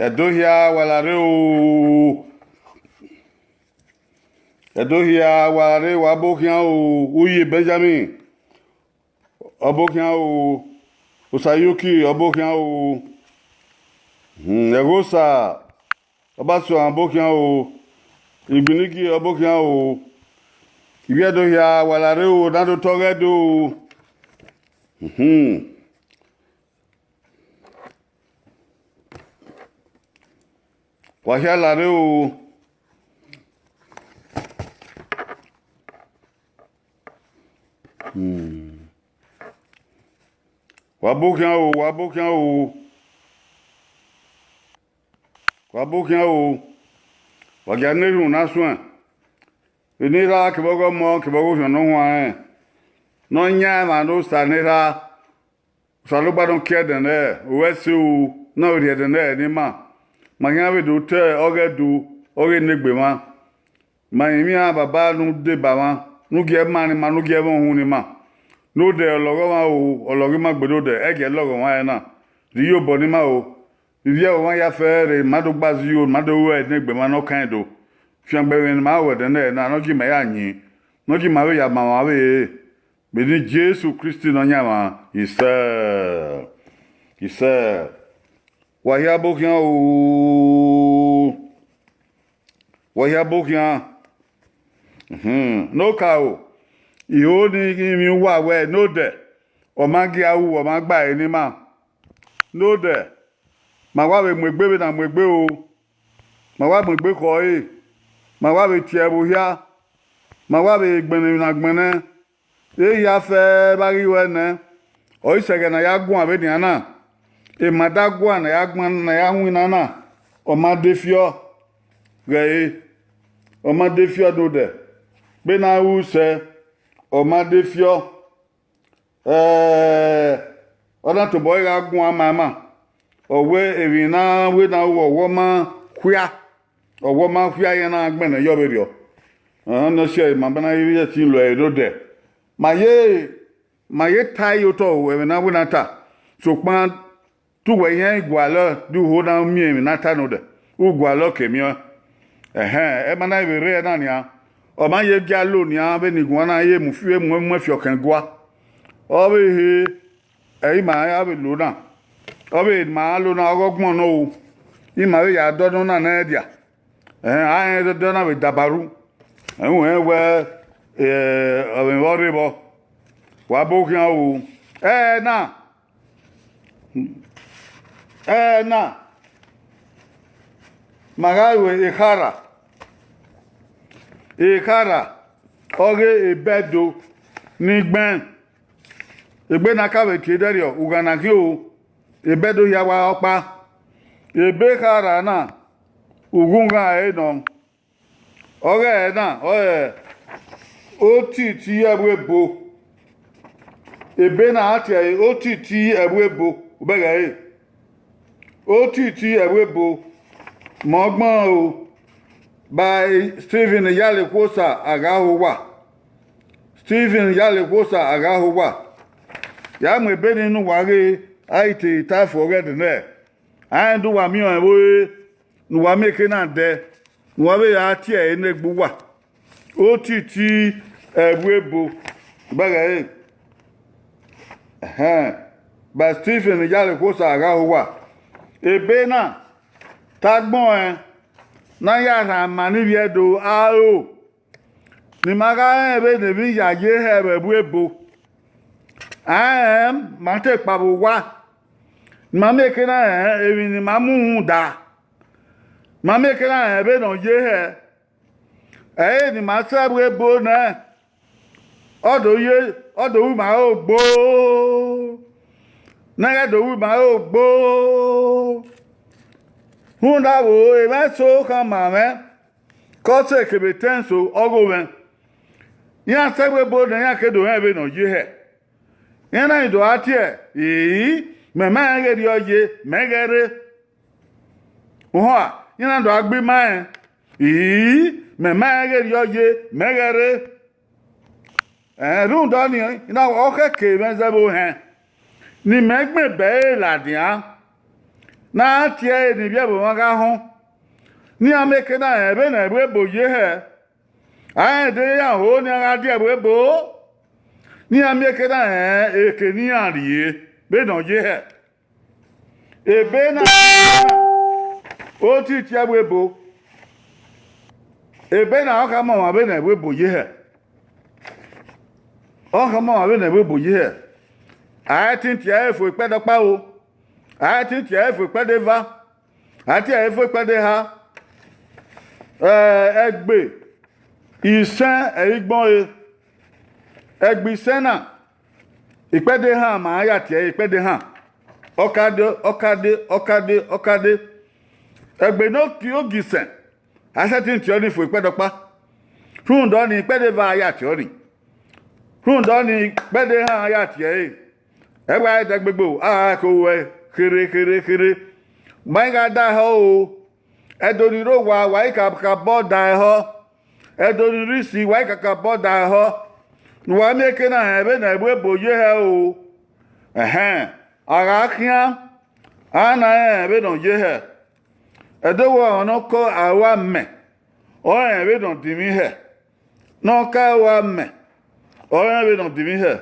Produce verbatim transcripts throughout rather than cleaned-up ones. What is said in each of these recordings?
Ẹdo hia wa la rre o. Ẹdo hia wa la rre, wa bọ khian o. Uyi Benjamin, ọ bọ khian o. Osayuki, ọ bọ khian o. Hmm, Ẹghosa, Ọbasuan, ọ bọ khian o. Igbinigi, ọ bọ khian o. Ivbi Ẹdo hia wa la rre o, na do tọ ọghẹ do. Hmm. Wa hia la rre o. Hmm. Wa bọ khian o, wa bọ khian o. Wa bọ khian o. Wa gia ne erhunmwu na suẹn. Vbene erha kevbe ọghe ọmọ kevbe ọghe orhiọn ne ọ huanrẹn, ne ọ yan emwa ne Osa ne erha. Osanobua ne ọ kie ẹdẹnẹrẹ, ru ẹse ru, ne ọ rhie ẹdẹnẹrẹ ne ima. Ma khian vbe do te ọghe Ẹdo, ọghe enegbe mwa. Ma rinmwian baba ne u deba mwa, ne u gie ẹmwẹ ne ima, ne u gie ẹmwẹ uhunmwu ne ima. Ne odẹ ọlọghọ mwa o, ọlọghọ ima gbe ne odẹ, ẹgiẹ lọghọ mwa ẹre na. Rhie iyobọ ne ima o. Ivbi ẹvbo mwa ya fẹẹrẹ, ma do gba zẹ iyo, ma do ru ẹdẹnegbe mwa ne ọ kan do. Fiangbe emwi ne ima ru ẹdẹnẹrẹ na, ne ọ gie ima ya yin, ne ọ gie ima vbe ya ma mwa vbe re. Vbene Jesu Kristi Nọyaẹnmwa, isẹ, isẹ. Wa hia bọ khian o. Wa hia bọ khian. Mhm. Ne okaro, I ho ne I rinmwian uwa wẹẹ ne odẹ, ọ ma gie aro, ọ ma gba ẹre ne ima. Ne odẹ, ma wa vbe mu egbe vbene a mu egbe o. Ma wa mu egbe khọ ẹre. Ma wa vbe tie ẹvbo hia. Ma wa vbe gbẹnnẹ emwi ne a gbẹnnẹ. Ehia fẹẹrẹ vbe a ghi ruẹ nẹ, ọ i sẹ ẹghẹ ne a ya guan vbe nian na. Emwa da guan ne a ya guan, ne a ya winna na, ọ ma de fiọ. Ghẹ re, ọ ma de fiọ ne odẹ. Vbene a ru sẹ, ọ ma de fiọ. Ẹẹ, ọ na tobọ ẹre gha guan ma ima. Ọ wẹ emwi ne a wẹ ne a ru, ọ wẹ ọ ma khuia. Ọ wẹ ọ ma khuia, iran na gbẹnnẹ yọ vberriọ. Ọnọsiẹ, ma ma na ye vbe ẹtin lo ẹre ne odẹ. Ma ye, ma ye ta ye otọ o, ẹmwẹ ne a wẹ ne a ta. Sokpan, te uwẹ irẹn gualọ, de u ho na miẹn emwi ne a ta ne odẹ, u gualọ ke miẹn ọẹn. Ẹhẹn, ẹ ma na vbe rre ẹna nian, ọ ma ye gia lo nian vbene iguan na ye mu fi, mu, mu ẹfiọkẹn gua. Ọ vbe he, ẹ i ma ya vbe lo na, ọ vbe ma lo na, ọghe ọgbọn nọ o, ima vbe ya dọ nọ na nẹ dia. Ẹhẹn, a rẹn dọdọ na vbe dabaru, ẹhẹn, wẹ, eh, ọ vbe vbe ọ rre vbọ, wa bọ khian o. Ẹna, ẹna, ma gha ru ekhara, ekhara, ọghe ebe Ẹdo ni gbẹn. Egbe ne a ka vbe tie dẹrriọ, ugha na khian o, ebe Ẹdo hia wa ọkpa. Ebe ekhara na, ughughan ẹre nọ. Ọghe ẹre na, ọre otiti ẹvbo ebo. Ebe na a tie ẹre otiti ẹvbo ebo, ubẹghẹ ẹre. Otiti ẹvbo ebo, mẹ ọgbọn o, by Stephen Iyalekhuosa Aghahowa. Stephen Iyalekhuosa Aghahowa. Ya mu ebe nii ne uwa ghe, a i te ta fo ọghe ẹdẹnẹrẹ. A rẹn do uwa miẹn ọẹn vbe ore, ne uwa miẹn eke na dẹ, ne uwa vbe ra tie ẹre ne egbe uwa. Otiti ẹvbo ebo, ubẹghẹ ẹre. Ẹhẹn, by Stephen Iyalekhuosa Aghahowa. Ebe na, te agbọn ẹn, ne a ya rhan ma ne ivbi Ẹdo aro, ne ima gha rẹn vbene emwi ya ye hẹ vbe ẹvbo ebo. A rẹn ma te kpavbe owa, ne ima miẹn eke na rẹn emwi ne ima mu rhunmwuda, ne ima miẹn eke na rẹn vbene ọ ye hẹ. Ẹre ne ima sẹ vbe ebo nẹ, ọ do ye, ọ do ru ima aro gbo, ne ẹghẹ do ru ima aro gbo. Rhunmwuda vbo, emwa eso khama mwẹ, ke ọ sẹ kevbe etẹn eso ọghe mwẹ. Iran sẹ vbe ebo nẹ, iran ke do rẹn vbene ọ ye hẹ. Iran na do gha tie, ii, mẹ ma rẹn ghe erriọ ye, mẹ ghẹ rre. Uhua, iran na do gha gbe ima rẹn, ii, mẹ ma rẹn ghe erriọ ye, mẹ ghẹ rre. Ẹn, rhunmwuda ọnii, na ọ khẹke mwẹ zẹ vbe ohẹn, ne imẹ gbẹn bẹre ladian, Ne a tie ẹre ne ivbi ẹvbo mwa gha họn, ne iran mieke na rẹn vbene ẹvbo ebo ye hẹ. A rẹn de iran ho ne iran gha die ẹvbo ebo, ne iran mieke na rẹn eke ne iran rrie vbene ọ ye hẹ. Ebe na, otiti ẹvbo ebo. Ebe na ọ khama ọmwa vbene ẹvbo ebo ye hẹ. Ọ khama ọmwa vbene ẹvbo ebo ye hẹ. A i tin tie ẹre fo ikpẹdẹ ọkpa o. A i tin tie ẹre fo ikpẹdẹ eva. A tie ẹre fo ikpẹdẹ eha. Ẹ, ẹgbe isẹn ẹre I gbẹn ọre. Ẹgbe isẹn na, ikpẹdẹ eha ma ya tie ẹre, ikpẹdẹ eha. Ọkade, ọkade, ọkade, ọkade. Ẹgbe ne oki ogisẹn, a sẹtin tie ọnii fo ikpẹdẹ ọkpa. Rhunmwuda ọnii, ikpẹdẹ eva ya tie ọnii. Rhunmwuda ọnii, ikpẹdẹ eha ya tie ẹre. Ẹ wa ẹdẹ gbegbe o, a gha ke ru ẹe kherhe, kherhe, kherhe. Ma i gha da ẹhọ o. Ẹdo ni rre owa, wa i kakabọ da ẹhọ. Ẹdo ni rre isi, wa i kakabọ da ẹhọ. Ne uwa mieke na rẹn vbene ẹvbo ebo ye hẹ o. Ẹhẹn, a gha khian, a na rẹn vbene ọ ye hẹ. Ẹdẹ owa ọmwa ne ọ kọ aro amẹ, ọ rẹn vbene ọ dinmwi hẹ. Ne ọ ka aro amẹ, ọ rẹn vbene ọ dinmwi hẹ.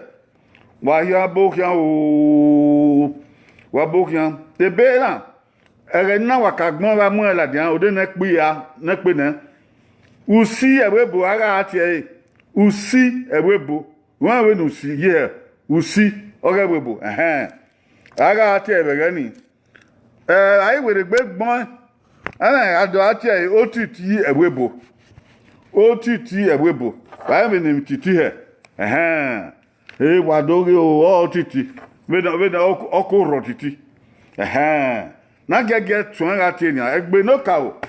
Wa khian abo khian o, wa abo khian. Ebe na, ẹghẹ ne wa ka gbọn vbe a mu ẹn ladian, ode ne ẹkpe hia, ne ẹkpe nẹ. Usi ẹvbo ebo a gha tie ẹre, usi ẹvbo ebo. Wẹ vbene usi ye hẹ, usi ọghe ẹvbo ebo, ẹhẹn. A gha tie ẹre vbe ẹghẹ nii. Ẹ, a i werriegbe gbẹn, ẹmwẹ a do a tie ẹre otiti ẹvbo ebo. Otiti ẹvbo ebo. Wa rẹn vbene emwi titi hẹ. Ẹhẹn. E wa do ghe o, ọ titi. Vbene, vbene ọ, ọ ko rhọ titi. Ẹhẹn. Na giẹgiẹ tuẹn gha tie nian. Ẹgbe ne okaro.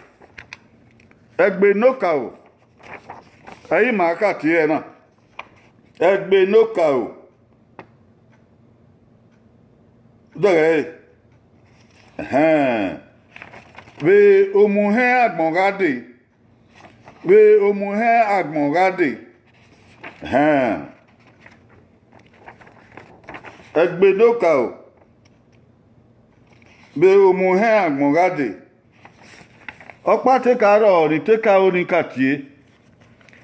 Ẹgbe ne okaro. Ẹ i ma ka tie ẹre na. Ẹgbe ne okaro. Dọghe ẹre. Ẹhẹn. Vbe omuhẹn agbọn gha dee. Vbe omuhẹn agbọn gha dee. Ẹhẹn. Ẹgbe ne okaro. Vbe omuhẹn agbọn gha dee. Ọkpa te ka rrọọ ne I te ka ro ne I ka tie.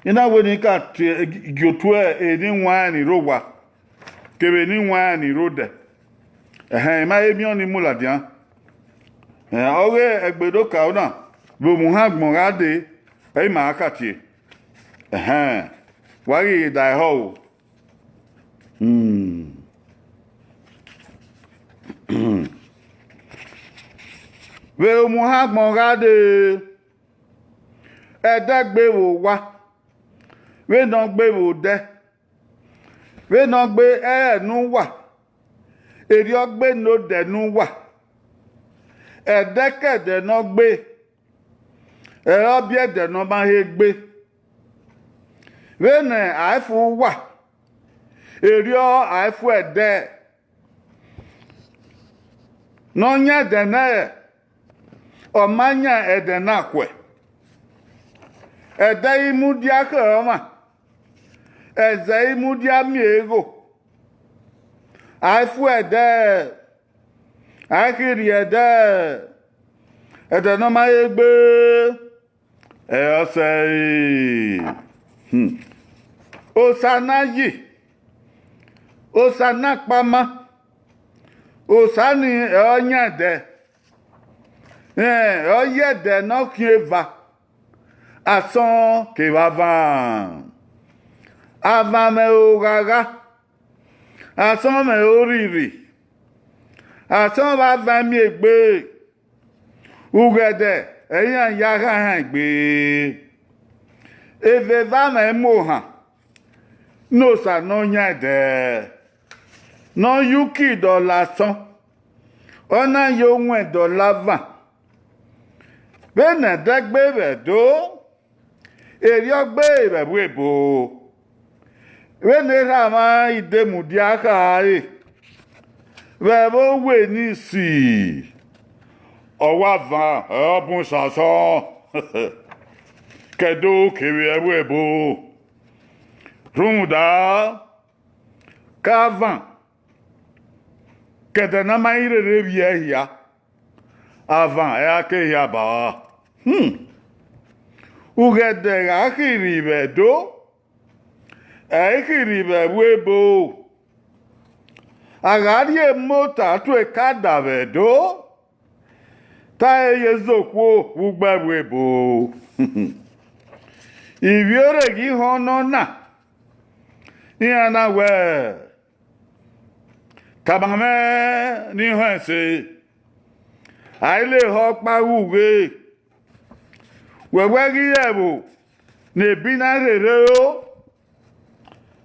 I na wẹ ne I ka tie gie otu eni wan ni rre owa. Kevbe eni wan ni rre odẹ. Ẹhẹn, I ma he miẹn ọnii mu ladian. Ẹhẹn, ọghe ẹgbe ne okaro na, vbe omuhẹn agbọn gha dee, ẹ i ma ka tie. Ẹhẹn, wa ghi da ẹhọ o. Hmm. Vbe omuhẹn agbọn gha dee, ẹdẹ gbe vbe owa, vbene ọ gbe vbe odẹ, vbene ọ gbe ẹrẹ ne uwa, erriọ gbe ne odẹ ne uwa, ẹdẹkẹdẹ ne ọ gbe, ẹre ọ biẹ ẹdẹ ne ọ ma he gbe. Vbene a i fu uwa, erriọ a i fu ẹdẹ. Ne ọ yan ẹdẹ nẹ, ọ ma yan ẹdẹ na khuẹ. Ẹdẹ i mudia khẹ ọmwa, ẹzẹ i mudia miẹn egho. A i fu ẹdẹ, a i khin rhie ẹdẹ, ẹdẹ ne ọ ma he gbe. Ẹ, ọ sẹe. Hmm. Osa na yi, osa na kpama, osa ni ẹ ọ yan ẹdẹ, ẹ ọ yi ẹdẹ ne ọ khian eva, asọn kevbe avan. Avan mwẹ oghagha, asọn mwẹ oriri, asọn vbe avan miẹn egbe. Ughẹdẹ ẹ i iran ya gha han egbe, eveva mwẹ mu ohan, ne osa ne ọ yan ẹdẹ, ne ọ ye uki dọlọ asọn, ọ na ye owẹn dọlọ avan. Vbene ẹdẹ gbe vbe Ẹdo, erriọ gbe vbe ẹvbo ebo. Vbene erha mwa i de mudia khare vbe ẹvbo owa ni isi, ọ wa van, ọ bun sasọ. Ke Ẹdo kevbe ẹvbo ebo. Rhunmwuda, ke avan, ke ẹdẹ ne a ma i rherhe vbiẹ hia, Avan ẹre a ke hia ba. Hmm. Ughẹdẹ gha khirhi vbe Ẹdo, ẹ i khirhi vbe ẹvbo ebo. A gha rhie emota tuẹ kada vbe Ẹdo, ta ẹre ye zẹ okhuo vbe ugbo ẹvbo ebo. Ivbi ore ghi họn nọ na, iran na wẹẹ, tama mwẹ ne I họn ẹse, a i le họn ọkpa ghughe. Wẹ wẹ ghi re ẹvbo ne ebi na rherhe ro,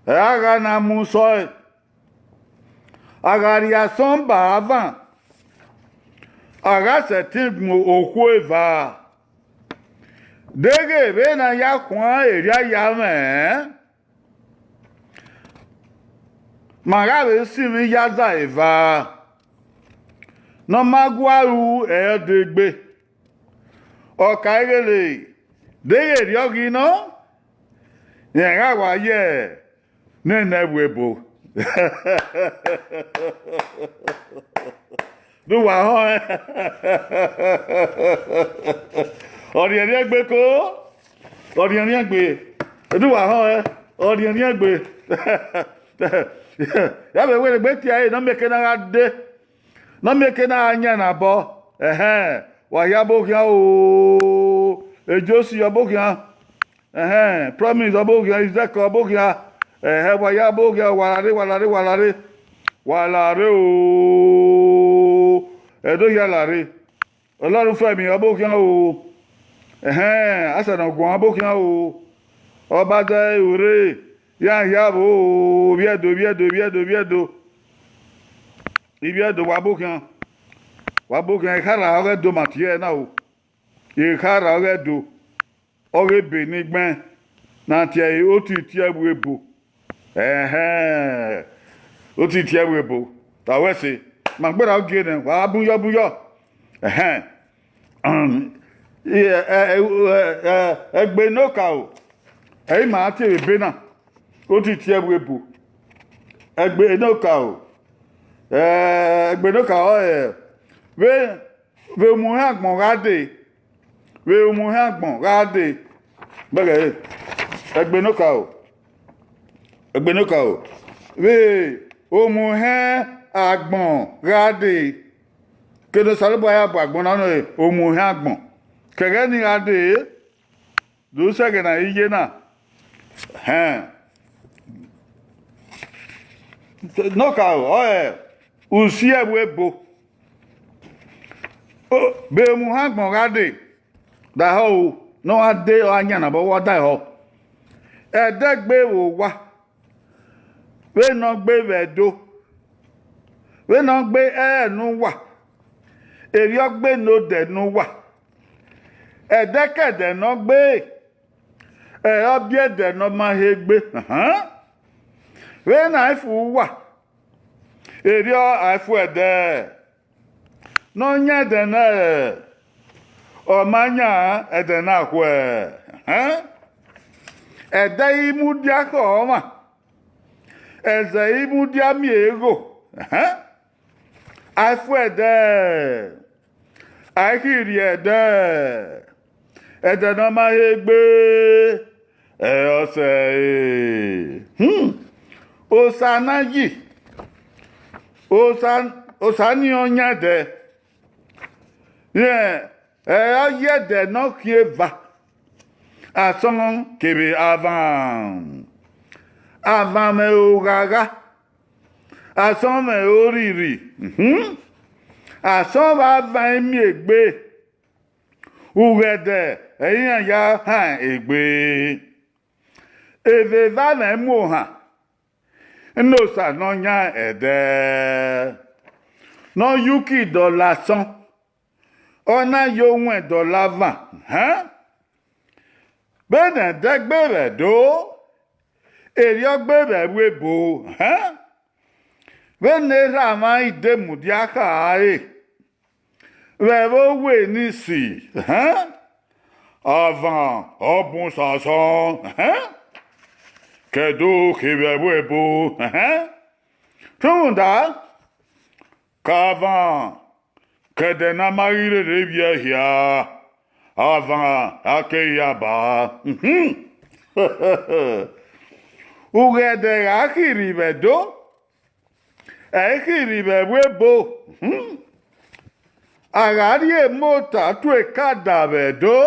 ẹ a gha na mu sọe, a gha rhie asọn ba avan, a gha sẹtin gun okhuo eva. Deghẹ vbene a ya khuan erriọ ya mwẹ, ma gha vbe sinmwi ya zẹ eva ne ọ ma gua ru ẹre ọdegbe. Ọ ka i ghele deghẹ erriọ ghi nọ, rẹn gha wa ye nene ẹvbo ebo. Ne uwa họn ẹn. Ọrhiẹnrhiẹn egbe ko, ọrhiẹnrhiẹn egbe. Ne uwa họn ẹn, ọrhiẹnrhiẹn egbe. Ya vbe wẹ ne egbe tie ẹre ne ọ miẹn eke na gha dee, ne ọ miẹn eke na gha yan ne abọ. Ẹhẹn, wa hia ọbokhian o, Josi ọbokhian. Ẹhẹn, Promise ọbokhian, Izẹkẹ ọbokhian. Ẹhẹn, wa hia ọbokhian, wa lare, wa lare, wa lare. Wa lare o, Ẹdo hia lare. Ọlọrunfẹmi ọbokhian o. Ẹhẹn, Asẹ ne ọ guan ọbokhian o. Ọba zẹ ure, ya hia vbo o, Ivbi Ẹdo, Ivbi Ẹdo, Ivbi Ẹdo, Ivbi Ẹdo. Ivbi Ẹdo, wa bokhian. Wa bokhian, ekhara ọghe Ẹdo ma tie ẹre na o. Ekhara ọghe Ẹdo, ọghe ebe ne I gbẹn, ne a tie ẹre Otiti Ẹvbo Ebo. Ẹhẹn, Otiti Ẹvbo Ebo. Ta wẹ ẹse, ma gberra ogie nẹ, wa bun yọ, bun yọ. Ẹhẹn. Ẹgbe ne okaro, ẹ i ma tie vbe ebe na, Otiti Ẹvbo Ebo. Ẹgbe ne okaro, ẹgbe ne okaro, ẹ, vbe vbe umuhẹn agbọn gha dee, vbe umuhẹn agbọn gha dee, bẹghe ẹre, ẹgbe ne okaro, ẹgbe ne okaro, vbe umuhẹn agbọn gha dee, kene Osanobua ya bu agbọn na nọ, umuhẹn agbọn, ke ẹghẹ ni gha dee, do sẹ ẹghẹ ne a i ye na, hẹn, ne okaro ọre usi Ẹvbo Ebo. Vbe umuhẹn agbọn gha dee, daehọ o, ne ọ gha dee, ọ gha yan ne abọ, wa daehọ. Ẹdẹ gbe vbe owa, vbene ọ gbe vbe Ẹdo, vbene ọ gbe ẹrẹ ne uwa, erriọ gbe ne odẹ ne uwa, ẹdẹkẹdẹ ne ọ gbe, ẹre ọ biẹ ẹdẹ ne ọ ma he gbe. Vbene a i fu uwa, erriọ a i fu ẹdẹ. Ne ọ yan ẹdẹ na, ọ ma yan ẹdẹ na khuẹ. Ẹdẹ i mudia khẹ ọmwa, ẹzẹ i mudia miẹn egho. A i fu ẹdẹ, a i khin rhie ẹdẹ, ẹdẹ ne ọ ma he gbe, ẹ, ọ sẹ ẹre. Hmm. Osa na yi, Osa, Osa ni ọ yan ẹdẹ, rẹn, ẹ, ọ yi ẹdẹ ne ọ khian eva, asọn kevbe avan, avan mwẹ oghagha, asọn mwẹ oriri, mhm, asọn vbe avan i miẹn egbe, ughẹdẹ ẹ i iran ya han egbe. Evbevba mwẹ mu ohan, ne Osa ne ọ yan ẹdẹ, ne ọ ye uki dọlọ asọn, ọ na ye owẹn dọlọ avan, hẹn? Vbene ẹdẹ gbe vbe Ẹdo, erriọ gbe vbe Ẹvbo Ebo, hẹn? Vbene erha mwa i de mudia khare, vbe ẹvbo owa ni si, hẹn? Avan ọ bun sasọn, hẹn? Ke Ẹdo kevbe Ẹvbo Ebo, hẹn? Rhunmwuda, ke avan, Ke ẹdẹ ne a ma ghi rherhe vbiẹ hia, avan a keghi ya ba. Ughẹ ẹdẹ gha khirhi vbe Ẹdo, ẹ i khirhi vbe ẹvbo ebo. A gha rhie emota tuẹ ka da vbe Ẹdo,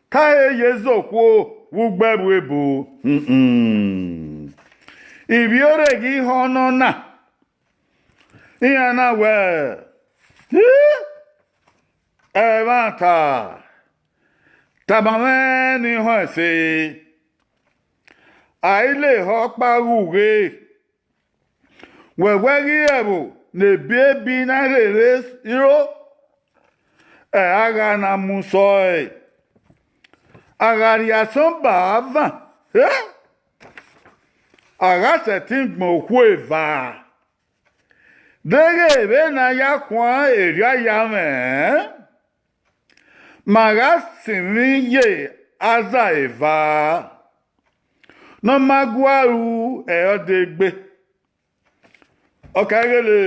ka he ye zẹ okhuo vbe ugbo ẹvbo ebo. Ivbiorre ghi họn nọ na, iran na wẹẹ, ẹmwata, tama mwẹ ne I họn ẹse, a i le họn ọkpa ghe ughe. Wẹ wẹ ghi rẹ ẹvbo ne ebiebi na rherhe iro, ẹ a gha na mu sẹ ọe, a gha rhie asọn ba avan, a gha sẹtin gbẹn okhuo eva. Deghẹ vbe ne a ya khuan erriọ ayamwẹ, ma gha sinmwi ye aza eva ne ọ ma gua ru ẹre ọdegbe. Ọ ka ghele,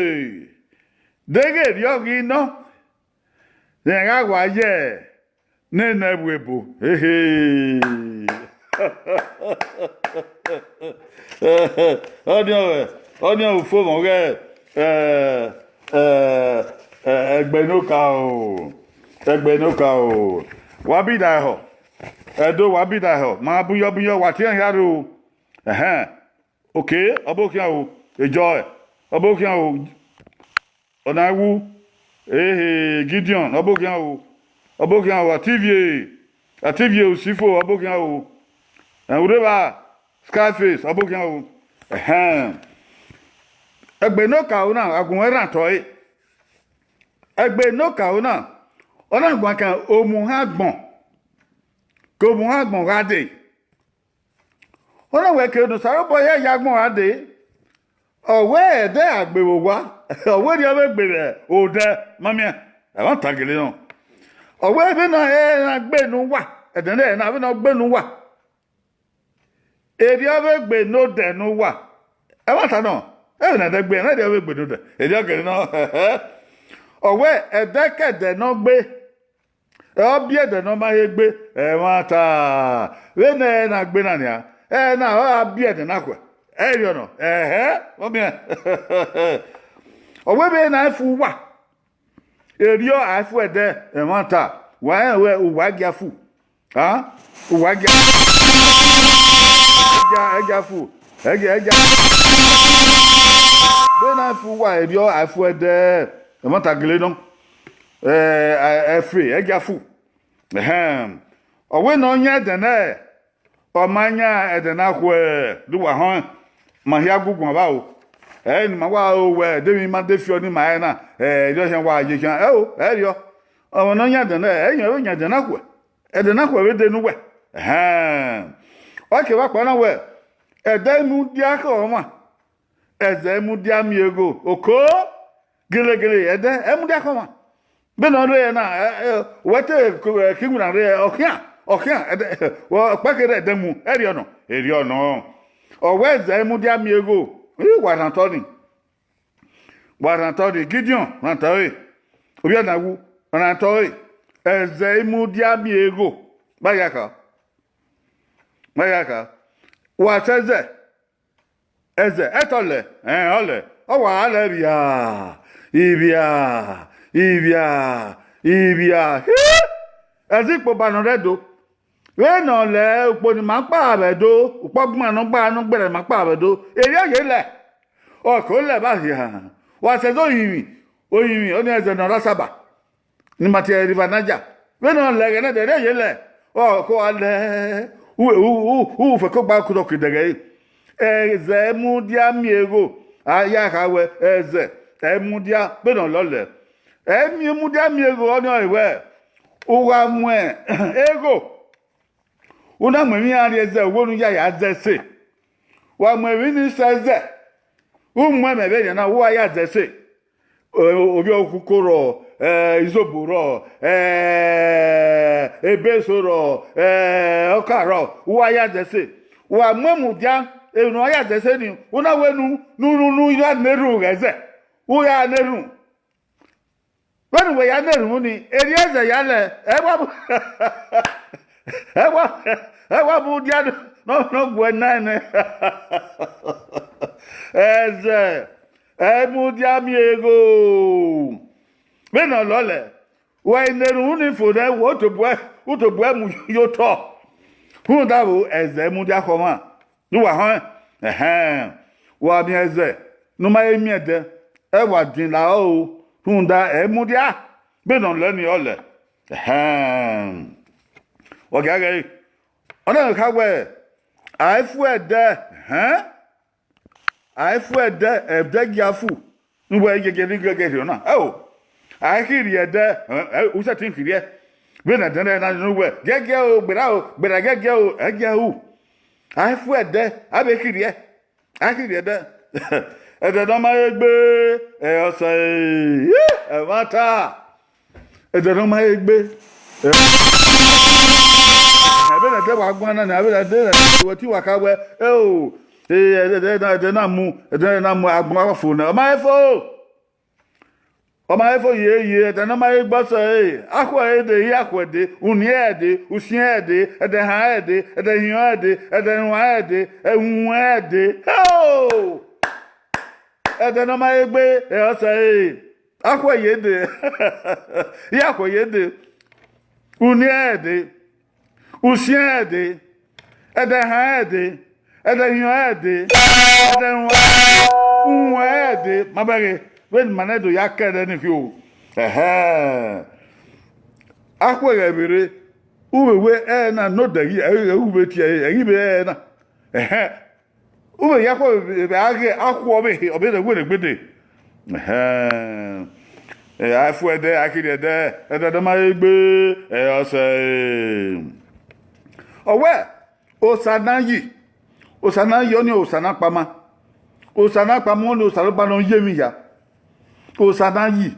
deghẹ erriọ ghi nọ, rẹn gha wa ye nene ẹvbo ebo. Ehe. Ọnii ọnrẹn, ọnii ọnrẹn ufomwẹ ọghe, ẹ, ẹ, ẹ, ẹgbẹe ne okaro, ẹgbẹe ne okaro. Wa bi da ehọ, Ẹdo, wa bi da ehọ, ma buyọ buyọ, wa tie iran hia ru. Ẹhẹn. Okay, ọbokhian o, Joy, ọbokhian o, Ọnaẹwu, ehe, Gideon, ọbokhian o, ọbokhian o, Ativie, Ativie Usifo, ọbokhian o, ẹn, Urrevba, Scarface, ọbokhian o. Ẹhẹn. Ẹgbẹe ne okaro na, a gu mwẹ rhan otọ ẹre. Ẹgbẹe ne okaro na, ọ na guan kan omuhẹn agbọn, ke omuhẹn agbọn gha dee. Ọ na wẹ ke ne Osanobua ya ya agbọn gha dee, ọ wẹ ẹdẹ a gbe vbe owa, ọ wẹ erriọ vbe gbe vbe odẹ, ma miẹn, ẹmwata gele nọ. Ọ wẹ vbene ẹre na gbe ne uwa, ẹdẹ ne ẹre na vbene ọ gbe ne uwa, erriọ vbe gbe ne odẹ ne uwa, ẹmwata nọ, ẹmwẹ ne ẹdẹ gbe na erriọ vbe gbe ne odẹ, erriọ gele nọ. Ọ wẹ ẹdẹ ke ẹdẹ ne ọ gbe, ọ biẹ ẹdẹ ne ọ ma he gbe, ẹmwata, vbene ẹre na gbe na nian, ẹre na ọ ra biẹ ẹdẹ na khuẹ, ẹrriọ nọ, ẹhẹ, ọ miẹn. Ọ wẹ vbene a fu uwa, erriọ a fu ẹdẹ, ẹmwata, wa rẹn wẹ uwa gia fu, a, uwa gia, ẹgia, ẹgia fu, ẹgia, ẹgia. Vbene a fu uwa erriọ a fu ẹdẹ, ẹmwata gele nọ, ẹ, ẹfe, ẹgia fu. Ẹhẹn. Ọ wẹ ne ọ yan ẹdẹ nẹ, ọ ma yan ẹdẹ na khuẹ, de uwa họẹn, ma hia gu guan vbe aro. Ẹ ne ima wa ro wẹ, de emwi ma de fi ọnii ma ẹre na, ẹ, erriọ khian wa ye khian, ẹo, ẹrriọ. Ọmwa ne ọ yan ẹdẹ nẹ, ẹ yan, ọ yan ẹdẹ na khuẹ. Ẹdẹ na khuẹ vbe dee ne uwẹ. Ẹhẹn. Ọ kevbe akpa na wẹ, ẹdẹ mudia khẹ ọmwa, ẹzẹ mudia miẹn egho. Oko, gelegele, ẹdẹ, ẹ mudia khẹ ọmwa. Vbene ọ rre na, ẹ, ẹ, wẹ te ke, ẹ, ke iwinna rre, ọ khian, ọ khian, ẹdẹ, ọ kpẹkherhe ẹdẹ mu, ẹrriọ nọ, erriọ nọ. Ọ wẹ ẹzẹ mudia miẹn egho, ẹ, wa rhan otọ nii. Wa rhan otọ nii, Gideon, rhan otọ ẹre. Ovbi Ọnaẹwu, rhan otọ ẹre. Ẹzẹ mudia miẹn egho, vba ya kha. Vba ya kha. Wa sẹ ẹzẹ, ẹzẹ, ẹtọlẹ, ẹn, ọlẹ, ọ wa lẹ vbia, ivbia, ivbia, ivbia. Hi! Ẹzẹ ikpoba nọ rre Ẹdo. Vbene ọ lẹ ukpo ne ima kpa vbe Ẹdo, ukpo ọgbọn ne ọ gba ne ọ gberra ne ima kpa vbe Ẹdo, erriọ ye lẹ. Ọ ke lẹ vba hia, wa sẹ ẹzẹ orinmwi, orinmwi, ọnii ẹzẹ ne ọ rre Asaba, ne ima tie ẹre River Niger. Vbene ọ lẹ ẹghẹ nẹdẹ, erriọ ye lẹ, ọ ke wa lẹ, u, u, u, u fẹko gba kudọ ke dẹghẹ ẹre. Ẹzẹ mudia miẹn egho, a ya kha wẹ, ẹzẹ, ẹ mudia, vbene ọ lẹ ọ lẹ. Ẹ miẹn mudia miẹn egho, ọnii ọre wẹ, u gha mu egho, u na mu emwi iran rrie ẹzẹ, uwu ne u ya ya zẹ ẹse. Wa mu emwi ni sẹ ẹzẹ, u mu ẹmwẹ vbe nian na, u wa ya zẹ ẹse. Ovbi ọkhuko rrọọ, eh, izobo rrọọ, eh, ebeso rrọọ, eh, ọka rrọọ, u wa ya zẹ ẹse. Wa mu ẹmwẹ mudia, emwi ne u wa ya zẹ ẹse nii, u na wẹ ne u, ne u, ne u, ne u ya na erhunmwu ghẹ zẹ, u ya na erhunmwu. Vbene uwẹ ya na erhunmwu ni, erriọ ẹzẹ ya lẹ, ẹ wa mu, ẹ wa, ẹ wa mudia ne ọ, ne ọ guẹ na nẹ. Ẹzẹ, ẹ mudia miẹn egho. Vbene ọ lọlẹ, wẹ i na erhunmwu ni fo nẹ, wẹ u tobọ, u tobọ mu ye otọ. Rhunmwuda vbo, ẹzẹ mudia khọ ọmwa. Ne uwa họn, ẹhẹn, wa miẹn ẹzẹ ne u ma he miẹn ẹdẹ, ẹ wa din la ọrọre, rhunmwuda ẹ mudia, vbene ọ lẹ ni ọ lẹ. Ẹhẹn. Wa ghẹ ghe, ọ na kha wẹ, a i fu ẹdẹ, ẹhẹn, a i fu ẹdẹ, ẹdẹ gia fu, ne uwẹ gẹgẹ ne gẹgẹ rhiọ na. Ẹo, a i khirhiẹ ẹdẹ, ẹ, ẹ, u sẹtin khirhiẹ. Vbene ẹdẹ na nọ uwẹ, gẹgẹ o, gberra o, gberra gẹgẹ o, ẹgiẹ ru. A i fu ẹdẹ, a vbe khirhiẹ. A i khirhiẹ ẹdẹ. Ẹdẹ ne ọ ma he gbe, ẹ, ọsẹ, ẹ, ẹmwata. Ẹdẹ ne ọ ma he gbe. Ẹ, vbene ẹdẹ wa guan na, vbene ẹdẹ, wẹ te wa kha wẹ, ẹ o, ẹ, ẹdẹ, ẹdẹ, ẹdẹ na mu, ẹdẹ na mu agbọn fo nẹ, ọ ma he fo. Ọ ma he fo ye, ye, ẹdẹ ne ọ ma he gbe ọsẹ ẹre, akhuẹ ẹre dee, iyakhuẹ dee, uniẹn ẹre dee, usiẹn ẹre dee, ẹdẹhan ẹre dee, ẹdẹhiọn ẹre dee, ẹdẹrua ẹre dee, ẹwunwẹ ẹre dee. Heo! Ẹdẹ ne ọ ma he gbe, ẹ, ọsẹ ẹre, akhuẹ ye dee, iyakhuẹ ye dee, uniẹn ẹre dee, usiẹn ẹre dee, ẹdẹhan ẹre dee, ẹdẹhiọn ẹre dee, ẹdẹrua ẹre dee, uwẹn ẹre dee, ma bẹghe, vbene ima nẹ do ya kẹ ẹdẹ ni fi o. Ẹhẹn. Akhuẹ ghẹ vbe rre, u vbe wẹ ẹre na ne odẹ ghi, ẹ ghi vbe tie ẹre, ẹ ghi vbe ẹre na. Ẹhẹn. U vbe ya akhuẹ vbe a ghe akhuẹ ọvbehe, ọ vbe rre were gbede. Ẹhẹn. Ẹ, a i fu ẹdẹ, a i khirhiẹ ẹdẹ, ẹdẹ ne ọ ma he gbe, ẹ, ọsẹ ẹre. Ọ wẹ, Osa ne a yi, Osa ne a yi, ọnii Osa ne a kpama. Osa ne a kpama, ọnii Osanobua ne ọ ye emwi hia. Osa ne a yi,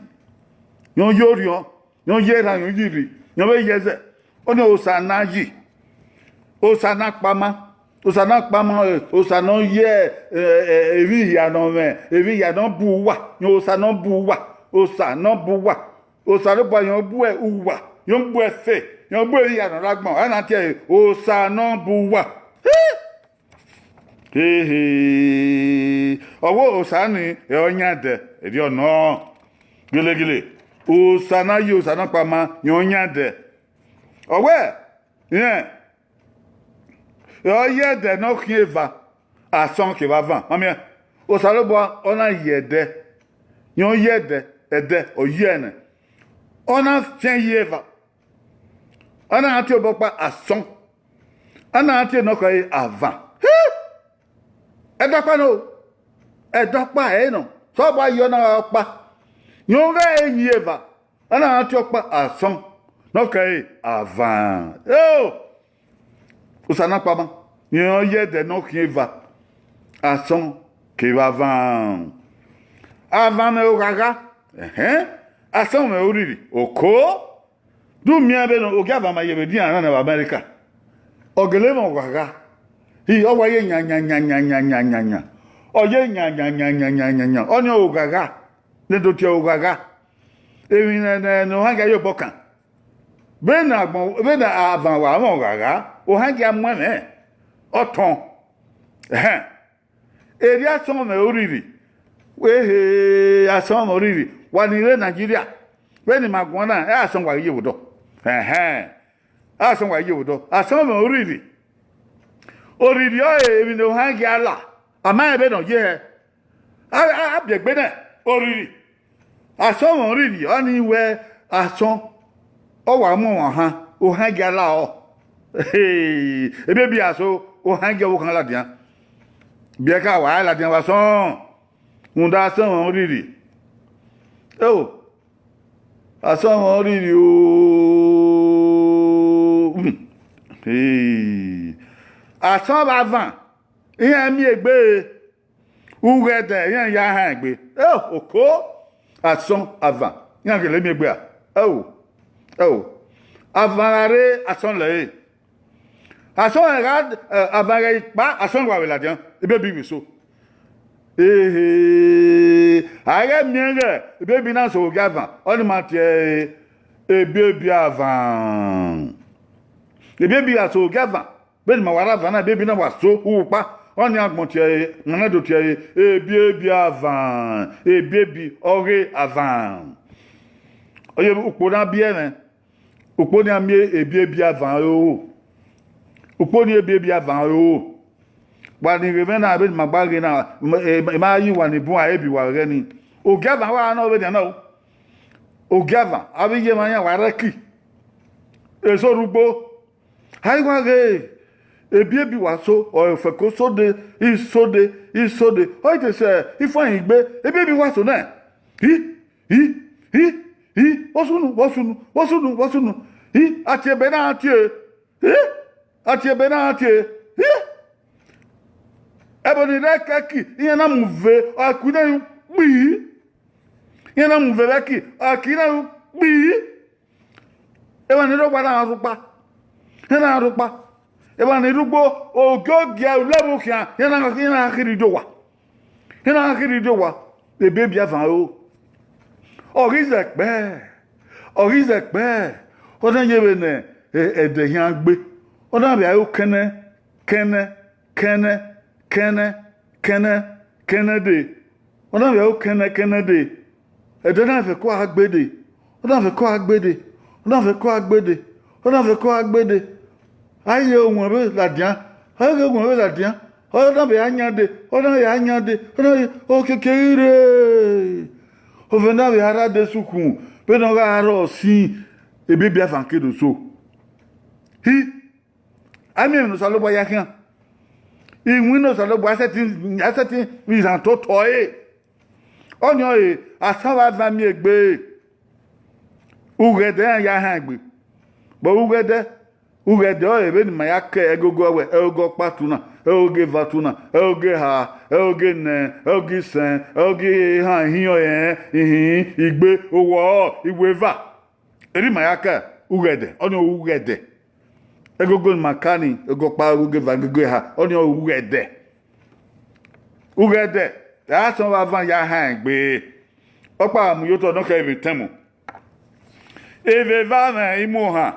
ne ọ ye orhiọn, ne ọ ye erhan, ne ọ ye irri, ne ọ vbe ye ẹzẹ. Ọnii Osa ne a yi, Osa ne a kpama, Osa ne a kpama, Osa ne ọ ye, ẹ, ẹ, emwi hia ne ọ mwẹ, emwi hia ne ọ bu uwa, ne Osa ne ọ bu uwa, Osa ne ọ bu uwa. Osanobua yọ bu uwa, yọ bu ẹfe, yọ bu emwi hia ne ọ rre agbọn, a na tie ẹre Osa ne ọ bu uwa. He! Hehe! Ọ wẹ Osa ni, ẹ, ọ yan ẹdẹ, erriọ nọ. Gelegele, Osa ne a yi, Osa ne a kpama, yan ọ yan ẹdẹ. Ọ wẹ, rẹn, ẹ, ọ ye ẹdẹ ne ọ khian eva, asọn kevbe avan. Ma miẹn, Osanobua ọ na yi ẹdẹ, yan ọ ye ẹdẹ, ẹdẹ, ọ yi ẹnẹ. Ọ na fian yi eva. A na tie obọ ọkpa asọn, a na tie ne ọ khare avan. He! Ẹdẹ ọkpa nọ, ẹdẹ ọkpa ẹre nọ, sẹ ọba yi ọ na gha ọkpa. Yọn ghẹ yi eva, a na tie ọkpa asọn ne ọ khare avan. Eo! Osa ne a kpama, rẹn ọ ye ẹdẹ ne ọ khian eva, asọn kevbe avan. Avan mwẹ oghagha, ẹhẹn, asọn mwẹ oriri, oko. Do miẹn vbene ogieva ma ye vbe edian na vbe America. Ọ gele mwẹ oghagha. Hi, ọ wa ye yan yan yan yan yan yan yan yan. Ọ ye yan yan yan yan yan yan yan. Ọnii oghagha. Ne do tie oghagha. Emwi ne, ne, ne ohangia ye obọ kan. Vbene agbọn, vbene avan wa mwẹ oghagha, ohangia mu ẹmwẹ. Ọ tọn. Ẹhẹn. Erriọ asọn mwẹ oriri. Ehe, asọn mwẹ oriri. Wa ni rre Nigeria. Vbene ima guan na, ẹ asọn wa ghi ye vbe odọ. Ẹhẹn. Asọn wa ghi ye vbe odọ. Asọn mwẹ oriri. Oriri ọre emwi ne ohangia la. A ma rẹn vbene ọ ye hẹ. A, a, a biẹ egbe nẹ, oriri. Asọn mwẹ oriri, ọnii wẹ asọn, ọ wa mu ọmwa ohan, ohangia la ọ. Hey, ebiebi aso, ohangia ọvbokhan ladian. Biẹ ka wa ladian vbe asọn, rhunmwuda asọn mwẹ oriri. Eo, asọn mwẹ oriri o. Hmm. Hey. Asọn vbe avan, iran miẹn egbe. Ughẹdẹ iran ya han egbe. Eo, oko, asọn, avan, iran gele miẹn egbe ra? Ẹo, ẹo. Avan gha rre, asọn lẹre. Asọn gha, ẹ, avan gha kpa, asọn wa vbe ladian, ebiebi vbe eso. Ehe, a ghẹ miẹn ighẹ ebiebi na sẹ ogiavan, ọnii ma tie ẹre ebiebi avan. Ebiebi gha sẹ ogiavan, vbene ima wa rre avan na, ebiebi na wa so ukpa, ọnii agbọn tie ẹre, nana do tie ẹre ebiebi avan, ebiebi ọghe avan. Ọ ye ukpo na biẹ mwẹ, ukpo ni a miẹn ebiebi avan ro, ukpo ni ebiebi avan ro. Wa ni ghe mwẹ na, vbene ima gba ghe na, ima, ima yi wa ni bun a ebi wa ghẹ ni. Ogiavan wa nọ vbenian na o. Ogiavan, avbe iye emwa iran wa rẹki. Eso rugbo. A i wa ghe, ebiebi wa so, ọ fẹko so de, i so de, i so de. Ọ i te sẹ ifuẹn igbe, ebiebi wa so nẹ. Hi, hi, hi, hi, vbọ sunu, vbọ sunu, vbọ sunu, vbọ sunu. Hi, a tie ebe na tie. Hi, a tie ebe na tie. Hi. Ẹvbo ni rre ẹki, iran na mu ve, ọ ku na ru kpii. Iran na mu ve vbe ẹki, ọ ku na ru kpii. Emwa ni rre owa na rhukpa, iran na rhukpa. Emwa ni rre ugbo, ogiọgiẹ ulẹvbo khian, iran na, iran na khirhi do owa. Iran na khirhi do owa, ebiebi avan ro. Ọ ghi zẹ kpẹ, ọ ghi zẹ kpẹ, ọ na ye vbene ẹ-, ẹdẹ hia gbe, ọ na vbe aro kẹnẹ, kẹnẹ, kẹnẹ, kẹnẹ, kẹnẹ, kẹnẹ dee. Ọ na vbe aro kẹnẹ, kẹnẹ dee. Ẹdẹ na fẹko a gbe dee. Ọ na fẹko a gbe dee. Ọ na fẹko a gbe dee. Ọ na fẹko a gbe dee. A i ye owẹn vbe ladian. A i ye owẹn vbe ladian. Ọ na vbe a yan dee. Ọ na vbe a yan dee. Ọ na vbe okiekie ghi rre. Ovẹn na vbe a rra de sukun. Vbene ọ gha rrọọ sin, ebiebi avan ke do so. Hi. A miẹn emwi ne Osanobua ya khian. Iwinna Osanobua a sẹtin, a sẹtin vbe izan totọ ẹre. Ọnii ọre, asan vbe avan miẹn egbe. Ughẹdẹ iran ya han egbe. But ughẹdẹ, ughẹdẹ ọre vbene ima ya ke ẹgogo ẹwẹ, ẹgogo ọkpa tu na, ẹgogo eva tu na, ẹgogo eha, ẹgogo enẹ, ẹgogo isẹn, ẹgogo ehan, ihiọn, ẹrẹn, ihinrin, igbe, owọrọ, iweva. Erha ima ya ka ughẹdẹ, ọnii ọre ughẹdẹ. Ẹgogo ne ima ka ni, ẹgogo ọkpa, ẹgogo eva, ẹgogo eha, ọnii ọre ughẹdẹ. Ughẹdẹ, asan vbe avan ya han egbe. Ọkpa mu ye otọ ne ọ khẹ vbe tẹn mu. Evbevba mwẹ imuohan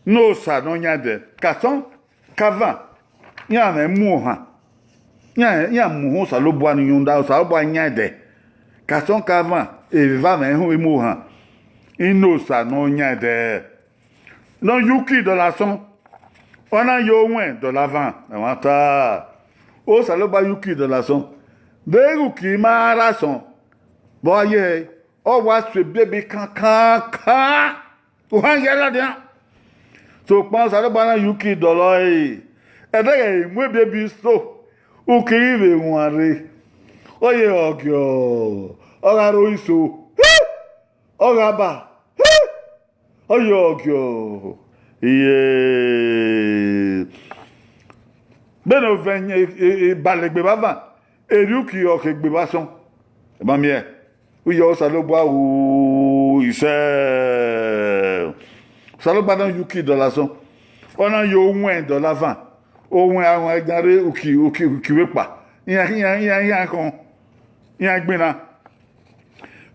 ne Osa ne ọ yan ẹdẹ, ka asọn ka avan, iran mwẹ imuohan. Iran, iran mu uhunmwu Osanobua ni rhunmwuda Osanobua yan ẹdẹ. Ka asọn ka avan, evbevba mwẹ imuohan, ne Osa ne ọ yan ẹdẹ. Ne ọ ye uki dọlọ asọn, ọ na ye owẹn dọlọ avan, ẹmwata. Osanobua ye uki dọlọ asọn. Deghẹ uki ma rre asọn, vbe ọ ye hẹ, ọ wa so ebiebi kankankan. Ohan ya ladian. Sokpan Osanobua na ye uki dọlọ ẹre. Ẹdẹghẹ mu ebiebi so, uki ghi vbe wan rre. Ọ ye ọgiọ, ọ gha ro iso. Ọ gha ba. Ọ ye ọgiọ. Iye. Vbene ovẹn ibalẹ egbe vbe avan, erriọ uki ọ ke gbe vbe asọn. Ẹ ma miẹn. Uyi Osanobua ru isẹ. Osanobua na ye uki dọlọ asọn. Ọ na ye owẹn dọlọ avan. Owẹn avan yan rre uki, uki, uki vbe kpa. Iran, iran, iran, iran khọn. Iran gbinna.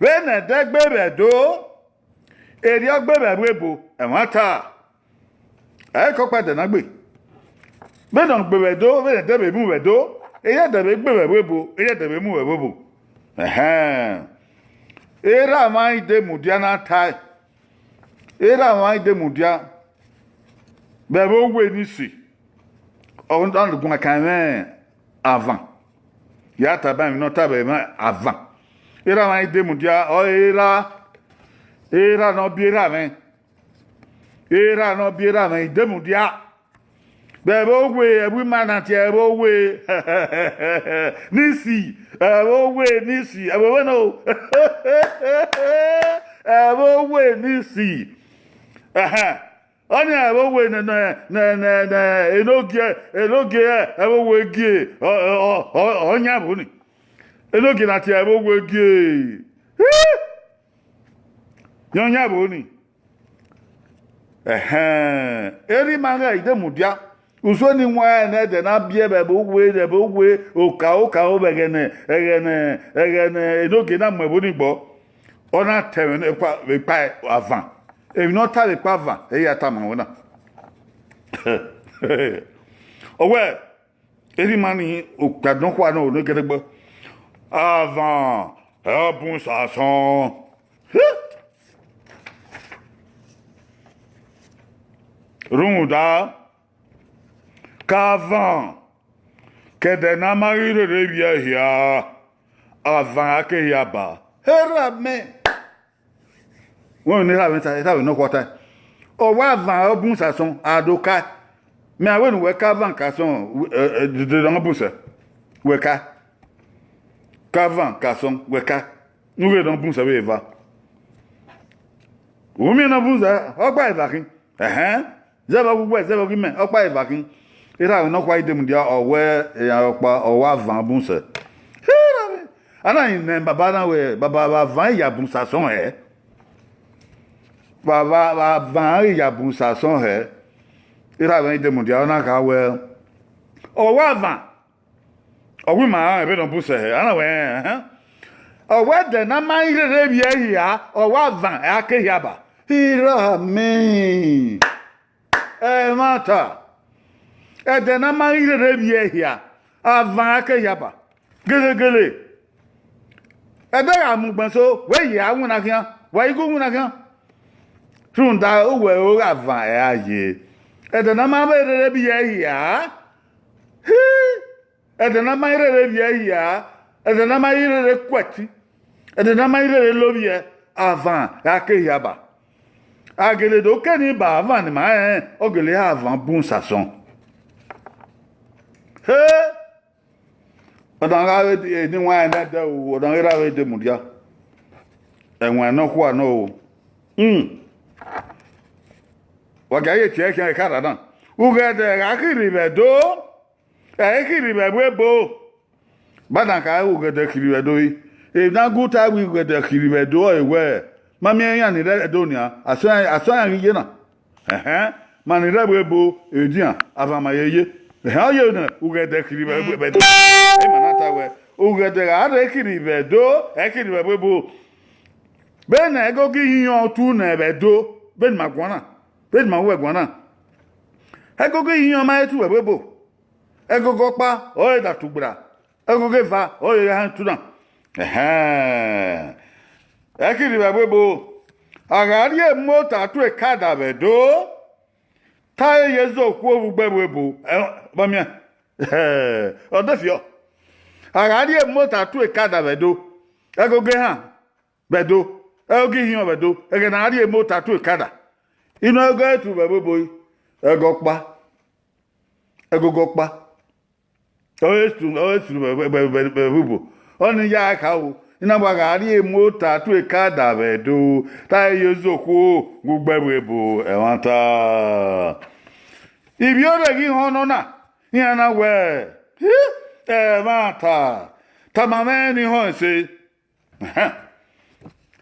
Vbene ẹdẹ gbe vbe Ẹdo, erriọ gbe vbe ẹvbo ebo, ẹmwata. Ẹ i ke ọkpa ẹdẹ na gbe. Vbene ọ gbe vbe Ẹdo, vbene ẹdẹ vbe mu vbe Ẹdo, erriọ ẹdẹ vbe gbe vbe ẹvbo ebo, erriọ ẹdẹ vbe mu vbe ẹvbo ebo. Ẹhẹn. Erha mwa i de mudia na tae. Erha mwa i de mudia. Vbe ẹvbo owe ni si. Ọ na guan kan mwẹ avan. Ya taba emwi ne ọ taba mwẹ avan. Erha mwa i de mudia, ọ erha, erha ne ọ biẹ erha mwẹ. Erha ne ọ biẹ erha mwẹ i de mudia. Vbe ẹvbo owe, ẹvbo ima na tie ẹvbo owe. Nisi, ẹvbo owe nisi, ẹvbo owe no. Ẹvbo owe nisi. Ẹhẹn. Ọnii ẹvbo owe ne, ne, ne, ne, ne, enogie, enogie ẹvbo owe gie, ọ, ọ, ọ, ọ, ọ yan ẹvbo ni. Enogie na tie ẹvbo owe gie. Hi! Yan yan vbo ni. Ẹhẹn, erha ima ghẹ i de mudia. Usun ni wan ẹnẹ ẹdẹ na biẹ vbe ẹvbo uwe, vbe ẹvbo uwe, okaro okaro vbe ẹghẹ ne, ẹghẹ ne, ẹghẹ ne enogie na mu ẹvbo ni gbọ. Ọ na ta ẹmwẹ ne ekpa, vbe ekpa avan. Emwi ne ọ ta vbe ekpa avan, ẹ i ya tama ruẹ na. Ọ wẹẹ, erha ima ni, okpia nọkhua nọ ne gẹdẹgbẹ. Avan, ẹ ọ bun sasọn. Rhunmwuda, ke avan, ke ẹdẹ ne a ma ghi rherhe vbiẹ hia, avan a ke hia ba. Erha mẹ. Wẹ ne erha mwẹ ta, erha mwẹ nọkhua ta. Ọ wa avan ọ bun sasọn, a do ka. Mẹ a wẹ ne uwẹ ka avan ka sọn, ẹ, ẹ, dede ne ọ bun sẹ. Wẹ ka. Ka avan ka sọn, wẹ ka. Ne u ghe ne ọ bun sẹ vbe eva. U miẹn ne ọ bun sẹ, ọ gba eva khin. Ẹhẹn. Zẹvbe ọghe uwẹ, zẹvbe ọghe imẹ, ọ kpa eva khin. Erha mwẹ nọkhua i de mudia, ọ wẹ, iran ọkpa, ọ wa avan bun sẹ. Erha mwẹ. A na rẹn nẹ baba na wẹ, baba vbe avan ya bun sasọn hẹ. Baba vbe avan ya bun sasọn hẹ. Erha mwẹ i de mudia, ọ na kha wẹ, ọ wa avan. Ọ gu ima rẹn vbene ọ bun sẹ hẹ, a na wẹ, ẹhẹn. Ọ wẹ ẹdẹ ne a ma i rherhe vbiẹ hia, ọ wa avan a ke hia ba. Erha mwẹ. Ẹmwata. Ẹdẹ ne a ma i rherhe vbiẹ hia, avan a ke hia ba. Gelegele. Ẹdẹ gha mu ugbẹn so, wẹ ye a winna khian, wa i gu winna khian. Rhunmwuda uwẹ ro gha van ẹ a ye. Ẹdẹ ne a ma vbe rherhe vbiẹ hia, hi, ẹdẹ ne a ma i rherhe vbiẹ hia, ẹdẹ ne a ma i rherhe ku ẹtin, ẹdẹ ne a ma i rherhe lovbiẹ, avan a ke hia ba. A gele do keni ba avan ne ima rẹnrẹn, ọ gele ha avan bun sasọn. He! Ọ na gha vbe eni wan ẹnẹdẹ o, ọ na ghi ra vbe de mudia. Ẹwaẹn nọkhua nọ o. Hmm. Wa gia ye tie ẹkhian ekhara na. Ughẹdẹ gha khirri vbe Ẹdo, ẹ i khirri vbe ẹvbo ebo. Banna kha ughẹdẹ khirri vbe Ẹdo yi. Emwi ne a gu ta wẹ ughẹdẹ khirri vbe Ẹdo ọre wẹ, ma miẹn iran ni rre Ẹdo nian, asọn iran ghi ye na. Ẹhẹn, ma ni rre ẹvbo ebo, edian, avan ma ye ye. Ẹhẹn, ọ ye ne ughẹdẹ khirri vbe Ẹdo. Ima na ta wẹ, ughẹdẹ gha rre khirri vbe Ẹdo, ẹ khirri vbe ẹvbo ebo. Vbene ẹgogo ihinrọn otu nẹ vbe Ẹdo, vbene ima guan na, vbene ima wẹ guan na. Ẹgogo ihinrọn ma he tu vbe ẹvbo ebo. Ẹgogo ọkpa ọre da tugbra, ẹgogo eva ọre gha han etu na. Ẹhẹn, ẹ khirri vbe ẹvbo ebo. A gha rhie emota tu ekada vbe Ẹdo, te a ye zẹ okhuo vbe ugbẹn vbe ebo. Vbamiẹn, ọ defiọ. A gha rhie emota tu ekada vbe Ẹdo, ẹgogo ehan vbe Ẹdo, ẹgogo ihinrọn vbe Ẹdo, ẹghẹ ne a rhie emota tu ekada. Inu ẹgogo ẹre tu vbe ẹvbo ebo, ẹgogo ọkpa, ẹgogo ọkpa. Ọ he tu, ọ he tu vbe, vbe, vbe, vbe, vbe, vbe ebo. Ọnii ya kha o, I na wa gha rhie emota tu ekada vbe Ẹdo, te a ye zẹ okhuo vbe ugbẹn vbe ebo, ẹmwata. Ivbiorre ghi họn nọ na, iran na wẹ, hi, ẹmwata, tama mwẹ ne I họn ẹse.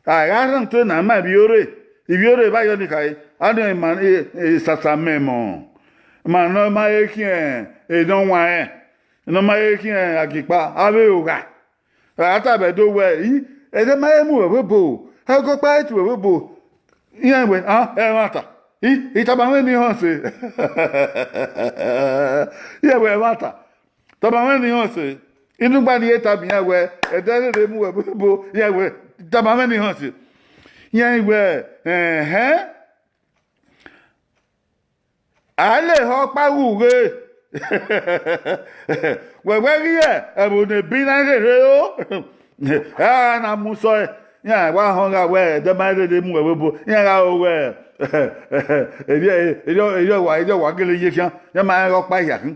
A gha rhan otọ na ma ivbiorre, ivbiorre vbe ayọ ni khare, a nọ ima, e, e, sasa mẹ mọ, ma nọ ma he khian enọwanrẹn, nọ ma he khian agiekpa, avbe ogha. A ta vbe Ẹdo wẹ, i, ẹdẹ ma he mu vbe ebo, ẹgogo ọkpa he tu vbe ebo. Iran wẹ, a, ẹmwata, i, I tama mwẹ ne I họn ẹse. Iran wẹ, ẹmwata, tama mwẹ ne I họn ẹse. Inugba ni ye tama iran wẹ, ẹdẹ rherhe mu vbe ebo, iran wẹ, tama mwẹ ne I họn ẹse. Iran wẹ, ẹhẹn. A lehọ ọkpa ghe ughe. Wẹ wẹ ghi ẹvbo ne ebi na rherhe ro. Ẹ na mu sọ, iran wa họn gha wẹ ẹdẹ ma rherhe mu vbe ebo, iran gha ro wẹ, erriọ, erriọ, erriọ wa, erriọ wa gele ye khian, iran ma rẹn ghe ọkpa hia khin.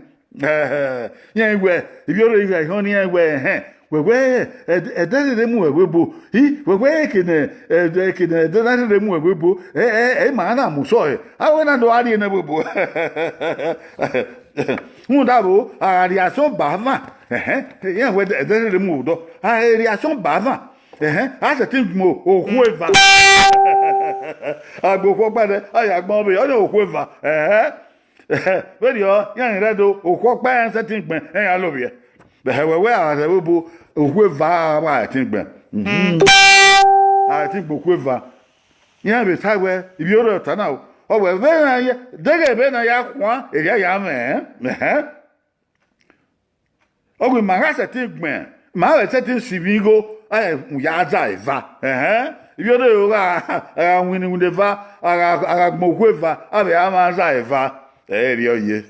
Iran wẹ, ivbiorre gha họn ne iran wẹ, ẹhẹn, wẹ wẹ, ẹdẹ, ẹdẹ rherhe mu vbe ebo, i, wẹ wẹ eke ne, ẹdẹ, eke ne ẹdẹ na rherhe mu vbe ebo, ẹ, ẹ, ẹ ma na mu sọ, ẹ, a wẹ na do gha rrie ne vbe ebo. Rhunmwuda vbo, a gha rhie asọn ba avan, ẹhẹn, iran wẹ ẹdẹ, ẹdẹ rherhe mu vbe odọ, a rhie asọn ba avan, ẹhẹn, a sẹtin mu okhuo eva. A gbe okhuo ọkpa nẹ, a ya gbẹn ọvbehe, ọ ni okhuo eva, ẹhẹn. Vberriọ, iran ni rre Ẹdo, okhuo ọkpa rẹn sẹtin gbẹn, iran ya lovbiẹ. Vbe ẹwẹwẹ a rre ẹvbo ebo, okhuo eva wa ẹtin gbẹn. Mhm. A ẹtin gbẹn okhuo eva. Iran vbe ta wẹ, ivbi ore ọta na o. Ọ wẹ, vbene a ya, deghẹ vbene a ya khuan, erriọ ya mwẹ, ẹhẹn. Ọ wẹ, ma gha sẹtin gbẹn, ma vbe sẹtin sivbi igho, a ya za eva. Ẹhẹn. Ivbi ore ro gha, a gha winna iwinna eva, a gha, a gha gbẹn okhuo eva, a vbe a mwa za eva. Ẹ i rriọ ye.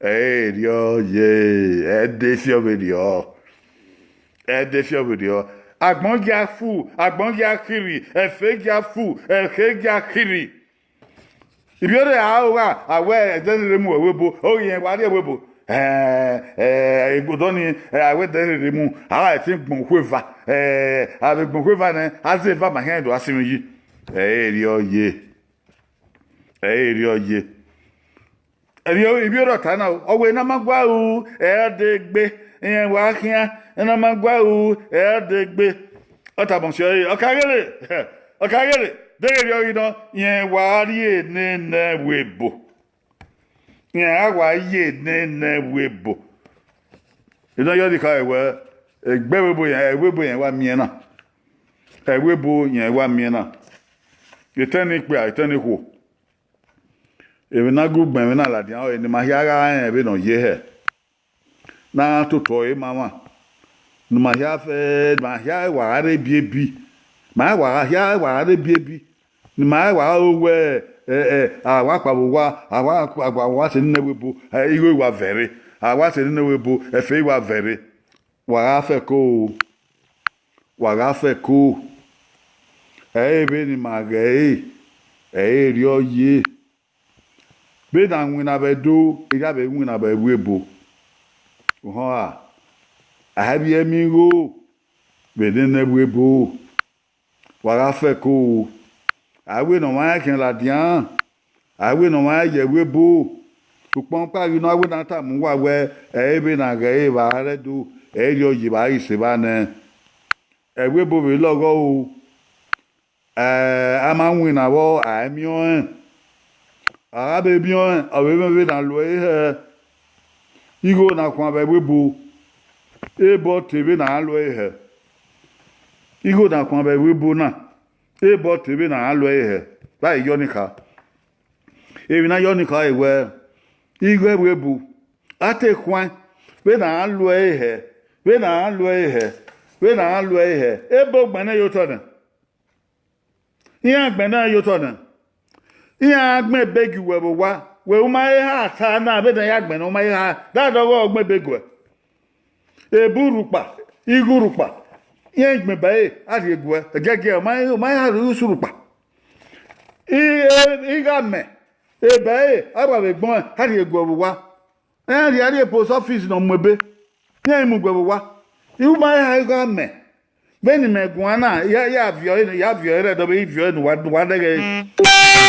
Ẹ i rriọ ye, ẹdẹ fiọ vberriọ. Ẹdẹ fiọ vberriọ. Agbọn gia fu, agbọn gia khirhi, ẹfe gia fu, ẹkhe gia khirhi. Ivbi ore a ro gha, a wẹ ẹdẹ rhirhi mu ẹvbo ebo, ọ ghi rẹn wa rrie ẹvbo ebo. Ẹ, ẹ, egbodọ ni, ẹ, a wẹ ẹdẹ rhirhi mu, a gha ẹtin gbẹn okhuo eva. Ẹ, a vbe gbẹn okhuo eva nẹ, a zẹ eva ma khian do a sinmwi yi. Ẹ i rriọ ye. Ẹ i rriọ ye. Ivbi ore ọta na o, ọ wẹ ne a ma gua ru, ẹ i de gbe, irẹn wa khian, ne a ma gua ru, ẹ i de gbe. Ọ tama ọse ọre, ọ ka ghere, ọ ka ghere, deghẹ erriọ ghi nọ, irẹn wa rrie nene ẹvbo ebo. Irẹn gha wa ye nene ẹvbo ebo. Idọyọ ni kha wẹ, egbe ẹvbo ebo, ẹvbo ebo irẹn wa miẹn na. Ẹvbo ebo irẹn wa miẹn na. Etẹn ne ikpia, etẹn ne ikhuo. Emwi ne a gu gbẹn mwẹ na ladian ọre ne ima hia gha rẹn vbene ọ ye hẹ. Ne a totọ ẹre ma mwa. Ne ima hia fẹ, ne ima hia wa gha rre ebiebi. Ma wa gha hia wa gha rre ebiebi. Ne ima wa gha ro wẹ, ẹ, ẹ, a wa kpao vbe owa, a wa kpao vbe owa sẹ nene ẹvbo ebo, ẹ, igho i wa vẹ rre. A wa sẹ nene ẹvbo ebo, ẹfe i wa vẹ rre. Wa gha fẹko o. Wa gha fẹko. Ẹ i re vbene ima ghẹ ẹre, ẹ i re erriọ ye. Vbene a winna vbe Ẹdo, erha vbe winna vbe ẹvbo ebo. Uhọnra, a i vbiẹ miẹn igho vbe nene ẹvbo ebo. Wa gha fẹko o. A i wẹ ne ọmwa rẹn khian ladian, a i wẹ ne ọmwa rẹn ye ẹvbo ebo. Sokpan ọkpa ghi nọ, a wẹ ne a tama uwa wẹ, ẹ i re vbene a ghẹ ẹre vbe a rre Ẹdo, ẹ i re erriọ ye vbe a ghi sẹ evba nẹ. Ẹvbo ebo vbe lọghọ o. Ẹ, a ma winna vbọ, a i miẹn ọnrẹn. A gha vbe miẹn ọnrẹn, ọ vbe mwẹ vbene a lo ẹre hẹ. Igho ne a khuan vbe ẹvbo ebo, ebọ te vbene a lo ẹre hẹ. Igho ne a khuan vbe ẹvbo ebo na, ebọ te vbene a lo ẹre hẹ. Vbe a i yọ ni kha. Emwi ne a yọ ni kha re wẹ, igho ẹvbo ebo, a te khuan vbene a lo ẹre hẹ, vbene a lo ẹre hẹ, vbene a lo ẹre hẹ. Ebo gbẹnnẹ ye otọ nẹ. Iran gbẹnnẹ ye otọ nẹ. Iran gbẹn ebe gie uwẹ vbe owa, wẹ u ma he ha ta na vbene a ya gbẹnnẹ, u ma he ha, da dọghe ọ gbẹn ebe gie uwẹ. Ebe urhukpa, igho urhukpa, iran gbẹn ba ẹre, a rhie gue uwẹ, ẹgiẹgiẹ, u ma he, u ma he ha rhie usu urhukpa. I, e, igho amẹ, ebe ẹre, a wa vbe gbẹn ọnrẹn, a rhie gue uwẹ vbe owa. Iran rhie rrie post office ne ọ mu ebe, iran mu gue vbe owa. I ma he ha igho amẹ. Vbene imẹ guan na, ya, ya viọ ẹre, ya viọ ẹre, ẹdẹ ọ vbe i viọ ẹre ne uwa, ne uwa dẹghẹ ẹre.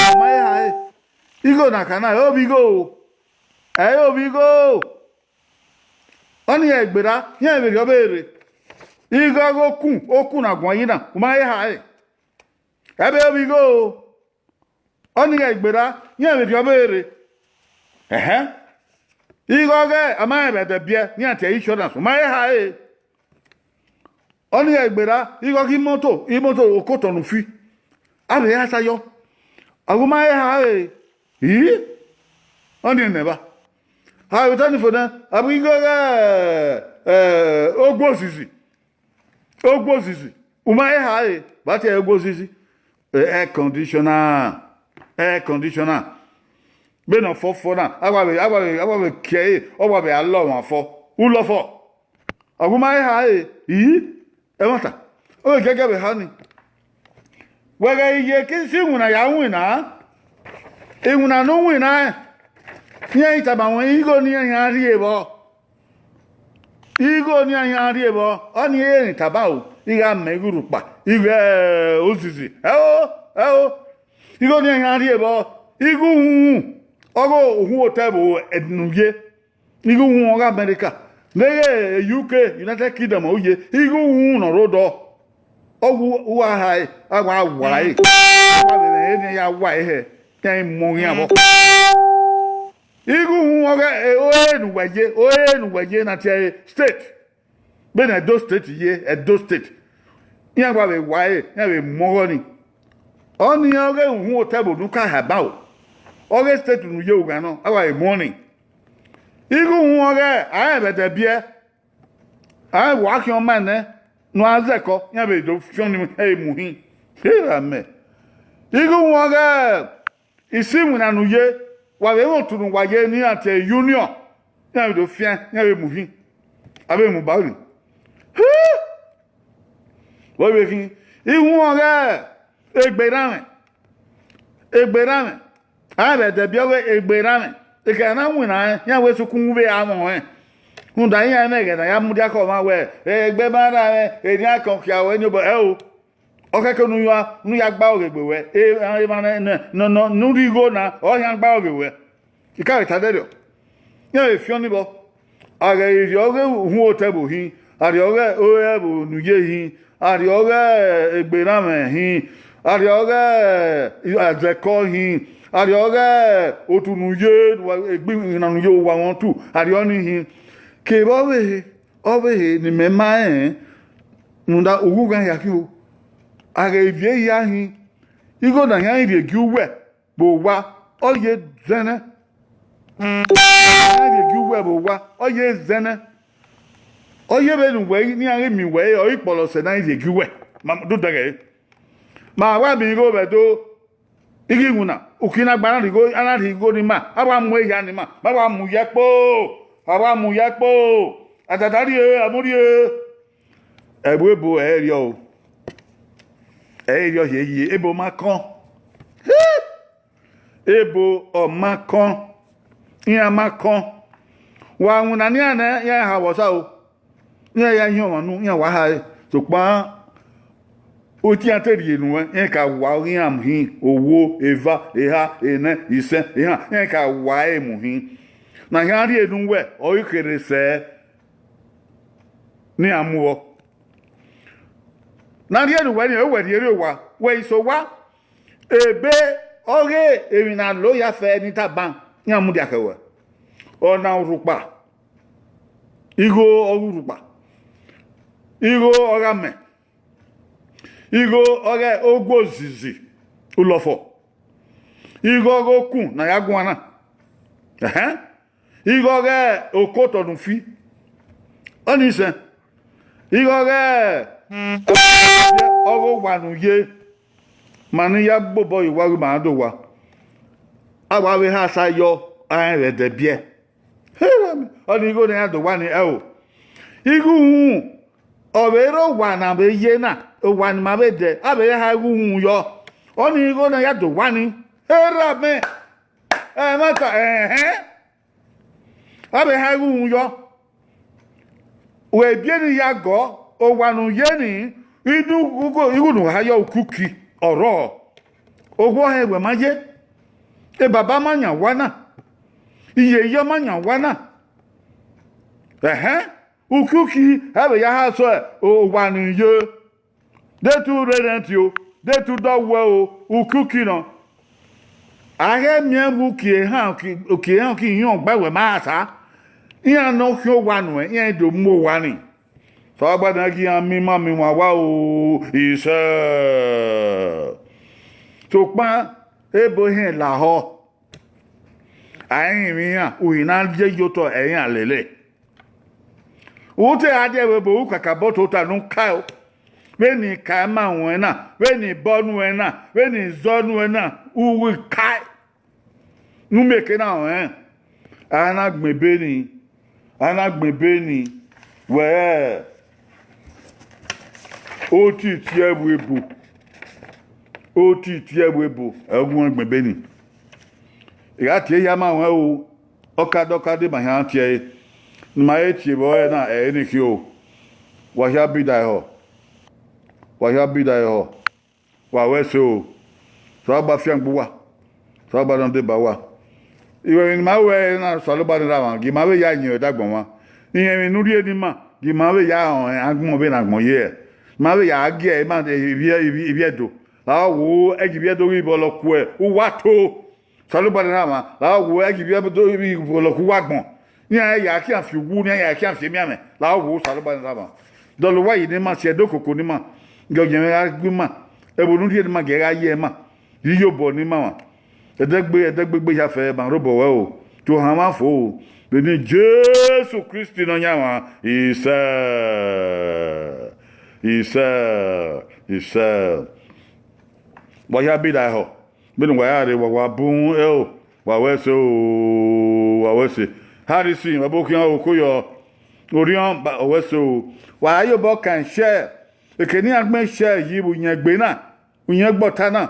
Ọ ma he ha ẹre. Igho na kha na, ẹ i re ovbi igho o. Ẹ i re ovbi igho o. Ọnii ẹgberra, iran vberriọ vbe rre. Igho ọghe okun, okun na guan yi na, u ma he ha ẹre. Ẹ i re ovbi igho o. Ọnii ẹgberra, iran vberriọ vbe rre. Ẹhẹn. Igho ọghe a ma rẹn vbe ẹdẹ biẹ, ne iran tie insurance, u ma he ha ẹre. Ọnii ẹgberra, igho ọghe imoto, imoto okotọ ne u fi, a vbe ya sa yọ. Ọ ghi u ma he ha ẹre. Ii, ọnii nẹ evba. A vbe ta ni fo nẹ, a vbe igho ọghe, ẹ, ogu ozizi. Ogu ozizi, u ma he ha ẹre, vbe a tie ẹre ogu ozizi. Air conditioner, air conditioner. Vbene ọ fọfọ na, a wa vbe, a wa vbe, a wa vbe kie ẹre, ọ wa vbe a lọ ọmwa fọ, u lọ fọ. Ọ ghi u ma he ha ẹre, ii, ẹmwata, ọ vbe giẹgiẹ vbe ha ni. Wẹ ghẹ iye ke isi iwinna ya winna, iwinna ne u winna rẹn, iran i tama ruẹn igho ne iran hia rrie vbọ. Igho ne iran hia rrie vbọ, ọnii ere ne I tama o, I gha mẹ igho urhukpa, igho, eh, ozizi. Ẹo, ẹo. Igho ne iran hia rrie vbọ, igho uhunmwu, ọghe uhunmwu otọ ẹvbo ne u ye. Igho uhunmwu ọghe America, vbe ghe U K, United Kingdom, u ye, igho uhunmwu ne ọ rre odọ. Ọ wu uwa hae, a wa wa ẹre. A wa vbe mwẹ ne ya wa ẹre hẹ, iran i mu oghian vbọ. Igho uhunmwu ọghe ore ne uwẹ ye, ore ne uwẹ ye na tie ẹre state. Vbene Edo State ye, Edo State, iran wa vbe wa ẹre, iran vbe mu ọghọ ni. Ọnii ọghe uhunmwu otẹn vbe unu ka ha ba o. Ọghe state ne u ye ugha nọ, a wa vbe mu ọnii. Igho uhunmwu ọghe a rẹn vbe ẹdẹ biẹ, a rẹn vbe khian ọma nẹ, ne a zẹkọ, iran vbe do fiọn ni ẹre mu hin. Hera mẹ. Igho uhunmwu ọghe isi iwinna ne u ye, wa vbe mwẹ otu ne uwa ye ne iran tie union, iran vbe do fian, iran vbe mu hin, a vbe mu ba unu. Vbe ọ vbe khin, ihunmwu ọghe egbe erhanmwẹ, egbe erhanmwẹ, a rẹn vbe ẹdẹ biẹ ọghe egbe erhanmwẹ, ekẹn na winna rẹn, iran wẹ sukun vbe a mwẹ ọnrẹn. Rhunmwuda iran ẹmwẹ ẹghẹ ne a ya mudia khẹ ọmwa wẹ, egbe ma rhanmwẹ, erriakọn khian ruẹ ni obọ ẹo. Ọ khẹke ne u ya, ne u ya gbaroghe egbe ruẹ, emwa ne, ne, ne, ne, ne u rhie igho na, ọ khian gbaroghe ruẹ. I ka vbe ta dẹrriọ, iran vbe fiọn ni vbọ. A ghẹ rhie ọghe uhunmwu otẹn vbe hin, a rhie ọghe ore ẹvbo ne u ye hin, a rhie ọghe egbe erhanmwẹ hin, a rhie ọghe azẹkọ hin, a rhie ọghe otu ne u ye, egbe iwinna ne u ye, uwa mwẹ otu, a rhie ọnii hin. Kevbe ọvbehe, ọvbehe ne imẹ ma rẹn, rhunmwuda ughughan hia khin o. A ghẹ viẹ hia hin, igho ne a khian rhie gie uwẹ vbe owa, ọ ye zẹnẹ. A khian rhie gie uwẹ vbe owa, ọ ye zẹnẹ. Ọ ye vbene uwẹ ne iran ghi miẹn uwẹ, ọ i kpọlọ sẹ ne a rhie gie uwẹ. Ma do dẹghẹ. Ma wa miẹn igho vbe Ẹdo, igho iwinna, uki na gba na rhie igho, a na rhie igho ni ma, a wa mu ehia ni ma, ma wa mu ye ẹkpo, a wa mu ye ẹkpo, a dada rrie, a mu rrie. Ẹvbo ebo ẹ i rriọ o, ẹ i rriọ hie ye, ebo ma kọn. Ebo ọ ma kọn, iran ma kọn. Wa winna ne iran nẹ, iran ha vbe Ọsa o, iran ya hin ọmwa unu, iran wa ha ẹre, sokpan, oti iran te rhie nuẹn, iran ka wa ọghe iran mu hin, owo, eva, eha, enẹ, isẹn, ehan, iran ka wa ẹre mu hin. Ne a khian rhie ne uwẹ, ọ i kherhe sẹ ne iran mu vbọ. Ne a rhie ne uwẹ ni, wẹ rhie rrie owa, wẹ i sẹ owa, ebe ọghe emwi ne a lo ya fẹ ni ta ban, iran mudia khẹ wẹ. Ọna urhukpa, igho ọghe urhukpa, igho ọghe amẹ, igho ọghe ogu ozizi, ulọfọ, igho ọghe okun ne a ya guan na, ẹhẹn, igho ọghe okotọ ne u fi, ọnii sẹ, igho ọghe ọghe owa ne u ye, ma ne I ya bobọ ye owa ghi ma rhan do owa, a wa vbe ha sa yọ, a rẹn vbe ẹdẹ biẹ. Ọnii igho ne iran do owa ni ẹo. Igho uhunmwu, ọ vbe rre owa ne a vbe ye na, owa ne ima vbe dẹ, a vbe ya ha igho uhunmwu yọ. Ọnii igho ne a ya do owa ni. Erha mẹ, ẹmwata, ẹhẹn. A vbe ha igho uhunmwu yọ. Wẹ biẹ ni ya gọ, owa ne u ye ni, inu igho, igho ne u ha yọ ukuki, ọ rrọọ. Okhuo ọhẹn wẹ ma ye, ebaba ma yan owa na, iyeyọ ma yan owa na. Ẹhẹn, ukuki, a vbe ya ha sẹ owa ne u ye. De te u rre rẹn tio, de te u dọ wuẹ o, ukuki nọ. A ghẹ miẹn vbe uki ehan, uki ehan uki hin ọgba wẹ ma sa. Iran ne ọ khian owa nuẹn, iran do mu owa ni. Sẹ ọgba na ghi iran miẹn ima miẹn uwa wa o, isẹ. Sokpan, ebo ehẹn lahọ. A i rinmwian iran, uhi ne a ye ye otọ ẹ iran lele. U te gha die ẹvbo ebo, u kakabọ tota ne u kae, vbene I ka ima ruẹn na, vbene I bọ nuẹn na, vbene I zọ nuẹn na, u ghi kae. Ne u mieke na ruẹn, a na gbẹn ebe ni, a na gbẹn ebe ni, wẹ otiti ẹvbo ebo, otiti ẹvbo ebo, ẹ gu ẹn gbẹn ebe ni. I gha tie ehia ma ruẹn o, ọkadọka deba khian tie ẹre, ne ima he tie vbe ọre na, ẹ i re ne I khian o. Wa hia bida ehọ, wa hia bida ehọ, wa ru ẹse o. Osanobua fiangbe uwa, Osanobua ne ọ deba uwa. Irẹn emwi ne ima ru ẹre na, Osanobua ne erha mwa, gie ima vbe ya yin ẹre dagbe ọmwa. Irẹn emwi ne u rhie ne ima, gie ima vbe ya rẹn agbọn vbene agbọn ye, ima vbe ya gie ima ivbi, ivbi, ivbi Ẹdo. A wo ẹgie ivbi Ẹdo ghi vbe ọlọ kuẹ, uwa to. Osanobua ne erha mwa, la wo ẹgivbi ẹbọdọ vbe igholọ ku uwa agbọn. Ne iran ya khian fi uwu, ne iran ya khian fi emianmwẹ, la wo Osanobua ne erha mwa. Dọlọ uwa yi ne ima, si ẹdẹ okoko ne ima, gie ọyẹnmwẹ gha gu ima, ẹvbo ne u rhie ne ima gie gha ye ima, iyobọ ne ima mwa. Ẹdẹgbe, ẹdẹgbegbe hia fẹ ma rre obọ ruẹ o, te ohan mwa fo o, vbe eni Jesu Kristi Nọyaẹnmwa, isẹ, isẹ, isẹ. Wa hia be da ehọ, vbene uwa ya rre, wa wa bun ẹro, wa wẹ ẹse o, wa wẹ ẹse. Harrison, wa bọ khian o, koyọ, Oriọn, ba, ọ wẹ ẹse o. Wa ya ye obọ kan share, eke ne iran gbẹn share yi vbe uyẹn egbe na, uyẹn ẹgbọta na,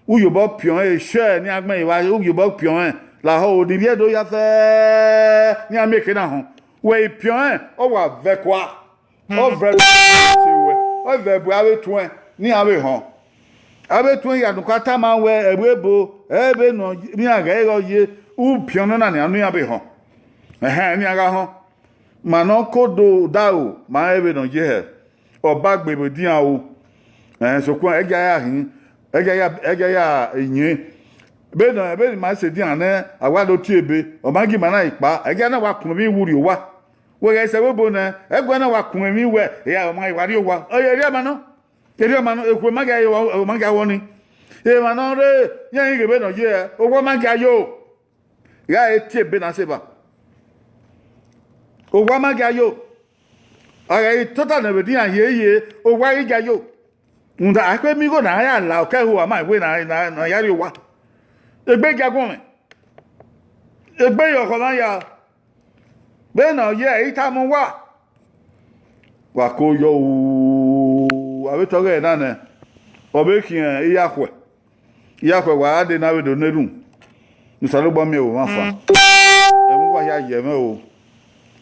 u ye obọ piọn ẹre, share ne iran gbẹn evba, u ye obọ piọn ẹre, lahọ o, ne ivbi Ẹdo hia fẹ, ne iran miẹn eke na họn. Wẹ i piọn ẹre, ọ wa vẹ kua. Ọ vẹ ẹbu, ọ vẹ ẹbu avbe etuẹn ne iran vbe họn. Avbe etuẹn hia ne u ka tama wẹ ẹvbo ebo, ẹvbo ne iran ghẹ ghe ọ ye, u piọn nọ na nian ne iran vbe họn. Ẹhẹn, ne iran gha họn. Ma ne ọ kodo odaro, ma rẹn vbene ọ ye hẹ, ọ ba gbe vbe edian o. Ẹn, sokpan ẹgia ya hin, ẹgia ya, ẹgia ya yen. Vbene, vbene ima sẹ edian nẹ, a wa do tie ebe, ọ ma gie ima na ikpa, ẹgia na wa kun emwi wu rrie owa. Wẹ ghẹ sẹ ẹvbo ebo nẹ, ẹguae na wa kun emwi wẹ, ọ ma wa rrie owa. Ọ ye erriọ ma nọ, erriọ ma nọ, ekhue ma gia ye, ọ ma gia wọ ni. Emwa ne ọ rre, iran ghi ghe vbene ọ ye hẹ, owa ma gia yo. Gha re tie ebe na sẹ eva. Owa ma gia yo. A gha re tota ne vbe edian ye ye, owa i gia yo. Rhunmwuda a kpe miẹn igho ne a ya la okẹe hu a ma wẹ ne a, ne a, ne a ya rrie owa. Egbe gia guọnmwẹ. Egbe ye ọkhọ na ya. Vbene ọ ye ẹre, I tama uwa. Wa ko yọ ru, avbe tọghẹ na nẹ, ọ vbe khian iyakhue. Iyakhue wa gha dee ne a vbe do na erhunmwu, ne Osanobua miẹn vbe ọmwa fan. Ẹmwẹ uwa hia ye mwẹ o,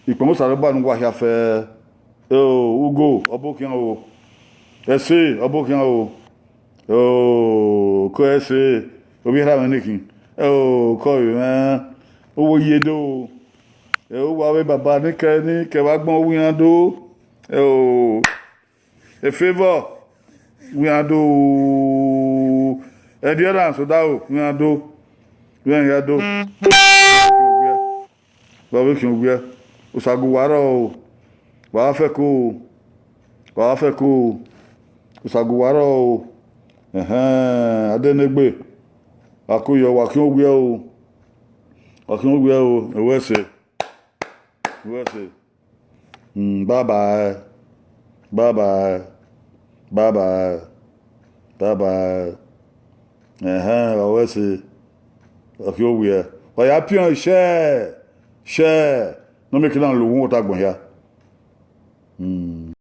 ikpẹn Osanobua ne uwa hia fẹ. Eo, Ugo, ọ bọ khian o. Ẹse, ọ bọ khian o. Eo, ko Ẹse, ovbi erha mwẹ nekhin. Eo, ko vbe mwẹ, uwu ye do. Eo, uwu avbe baba ni kẹ, ni kẹ vbe agbọn, uwu iran do. Eo, Efevọ, uwu iran do. Endurance, odaro, uwu iran do. Uwu iran hia do. Wa vbe khian owiẹ, Osagu wa rrọọ o, wa gha fẹko o, wa gha fẹko o, Osagu wa rrọọ o. Ẹhẹn, Adenegbe, wa ko yọ, wa khian owiẹ o, wa khian owiẹ o, ẹ wẹ ẹse, ẹ wẹ ẹse. Mm, bye bye, bye bye, bye bye, bye bye. Ẹhẹn, wa wẹ ẹse, wa khian owiẹ, wa ya piọn share, share, ne ọ miẹn eke na lo uhunmwu ota agbọn hia. Mm.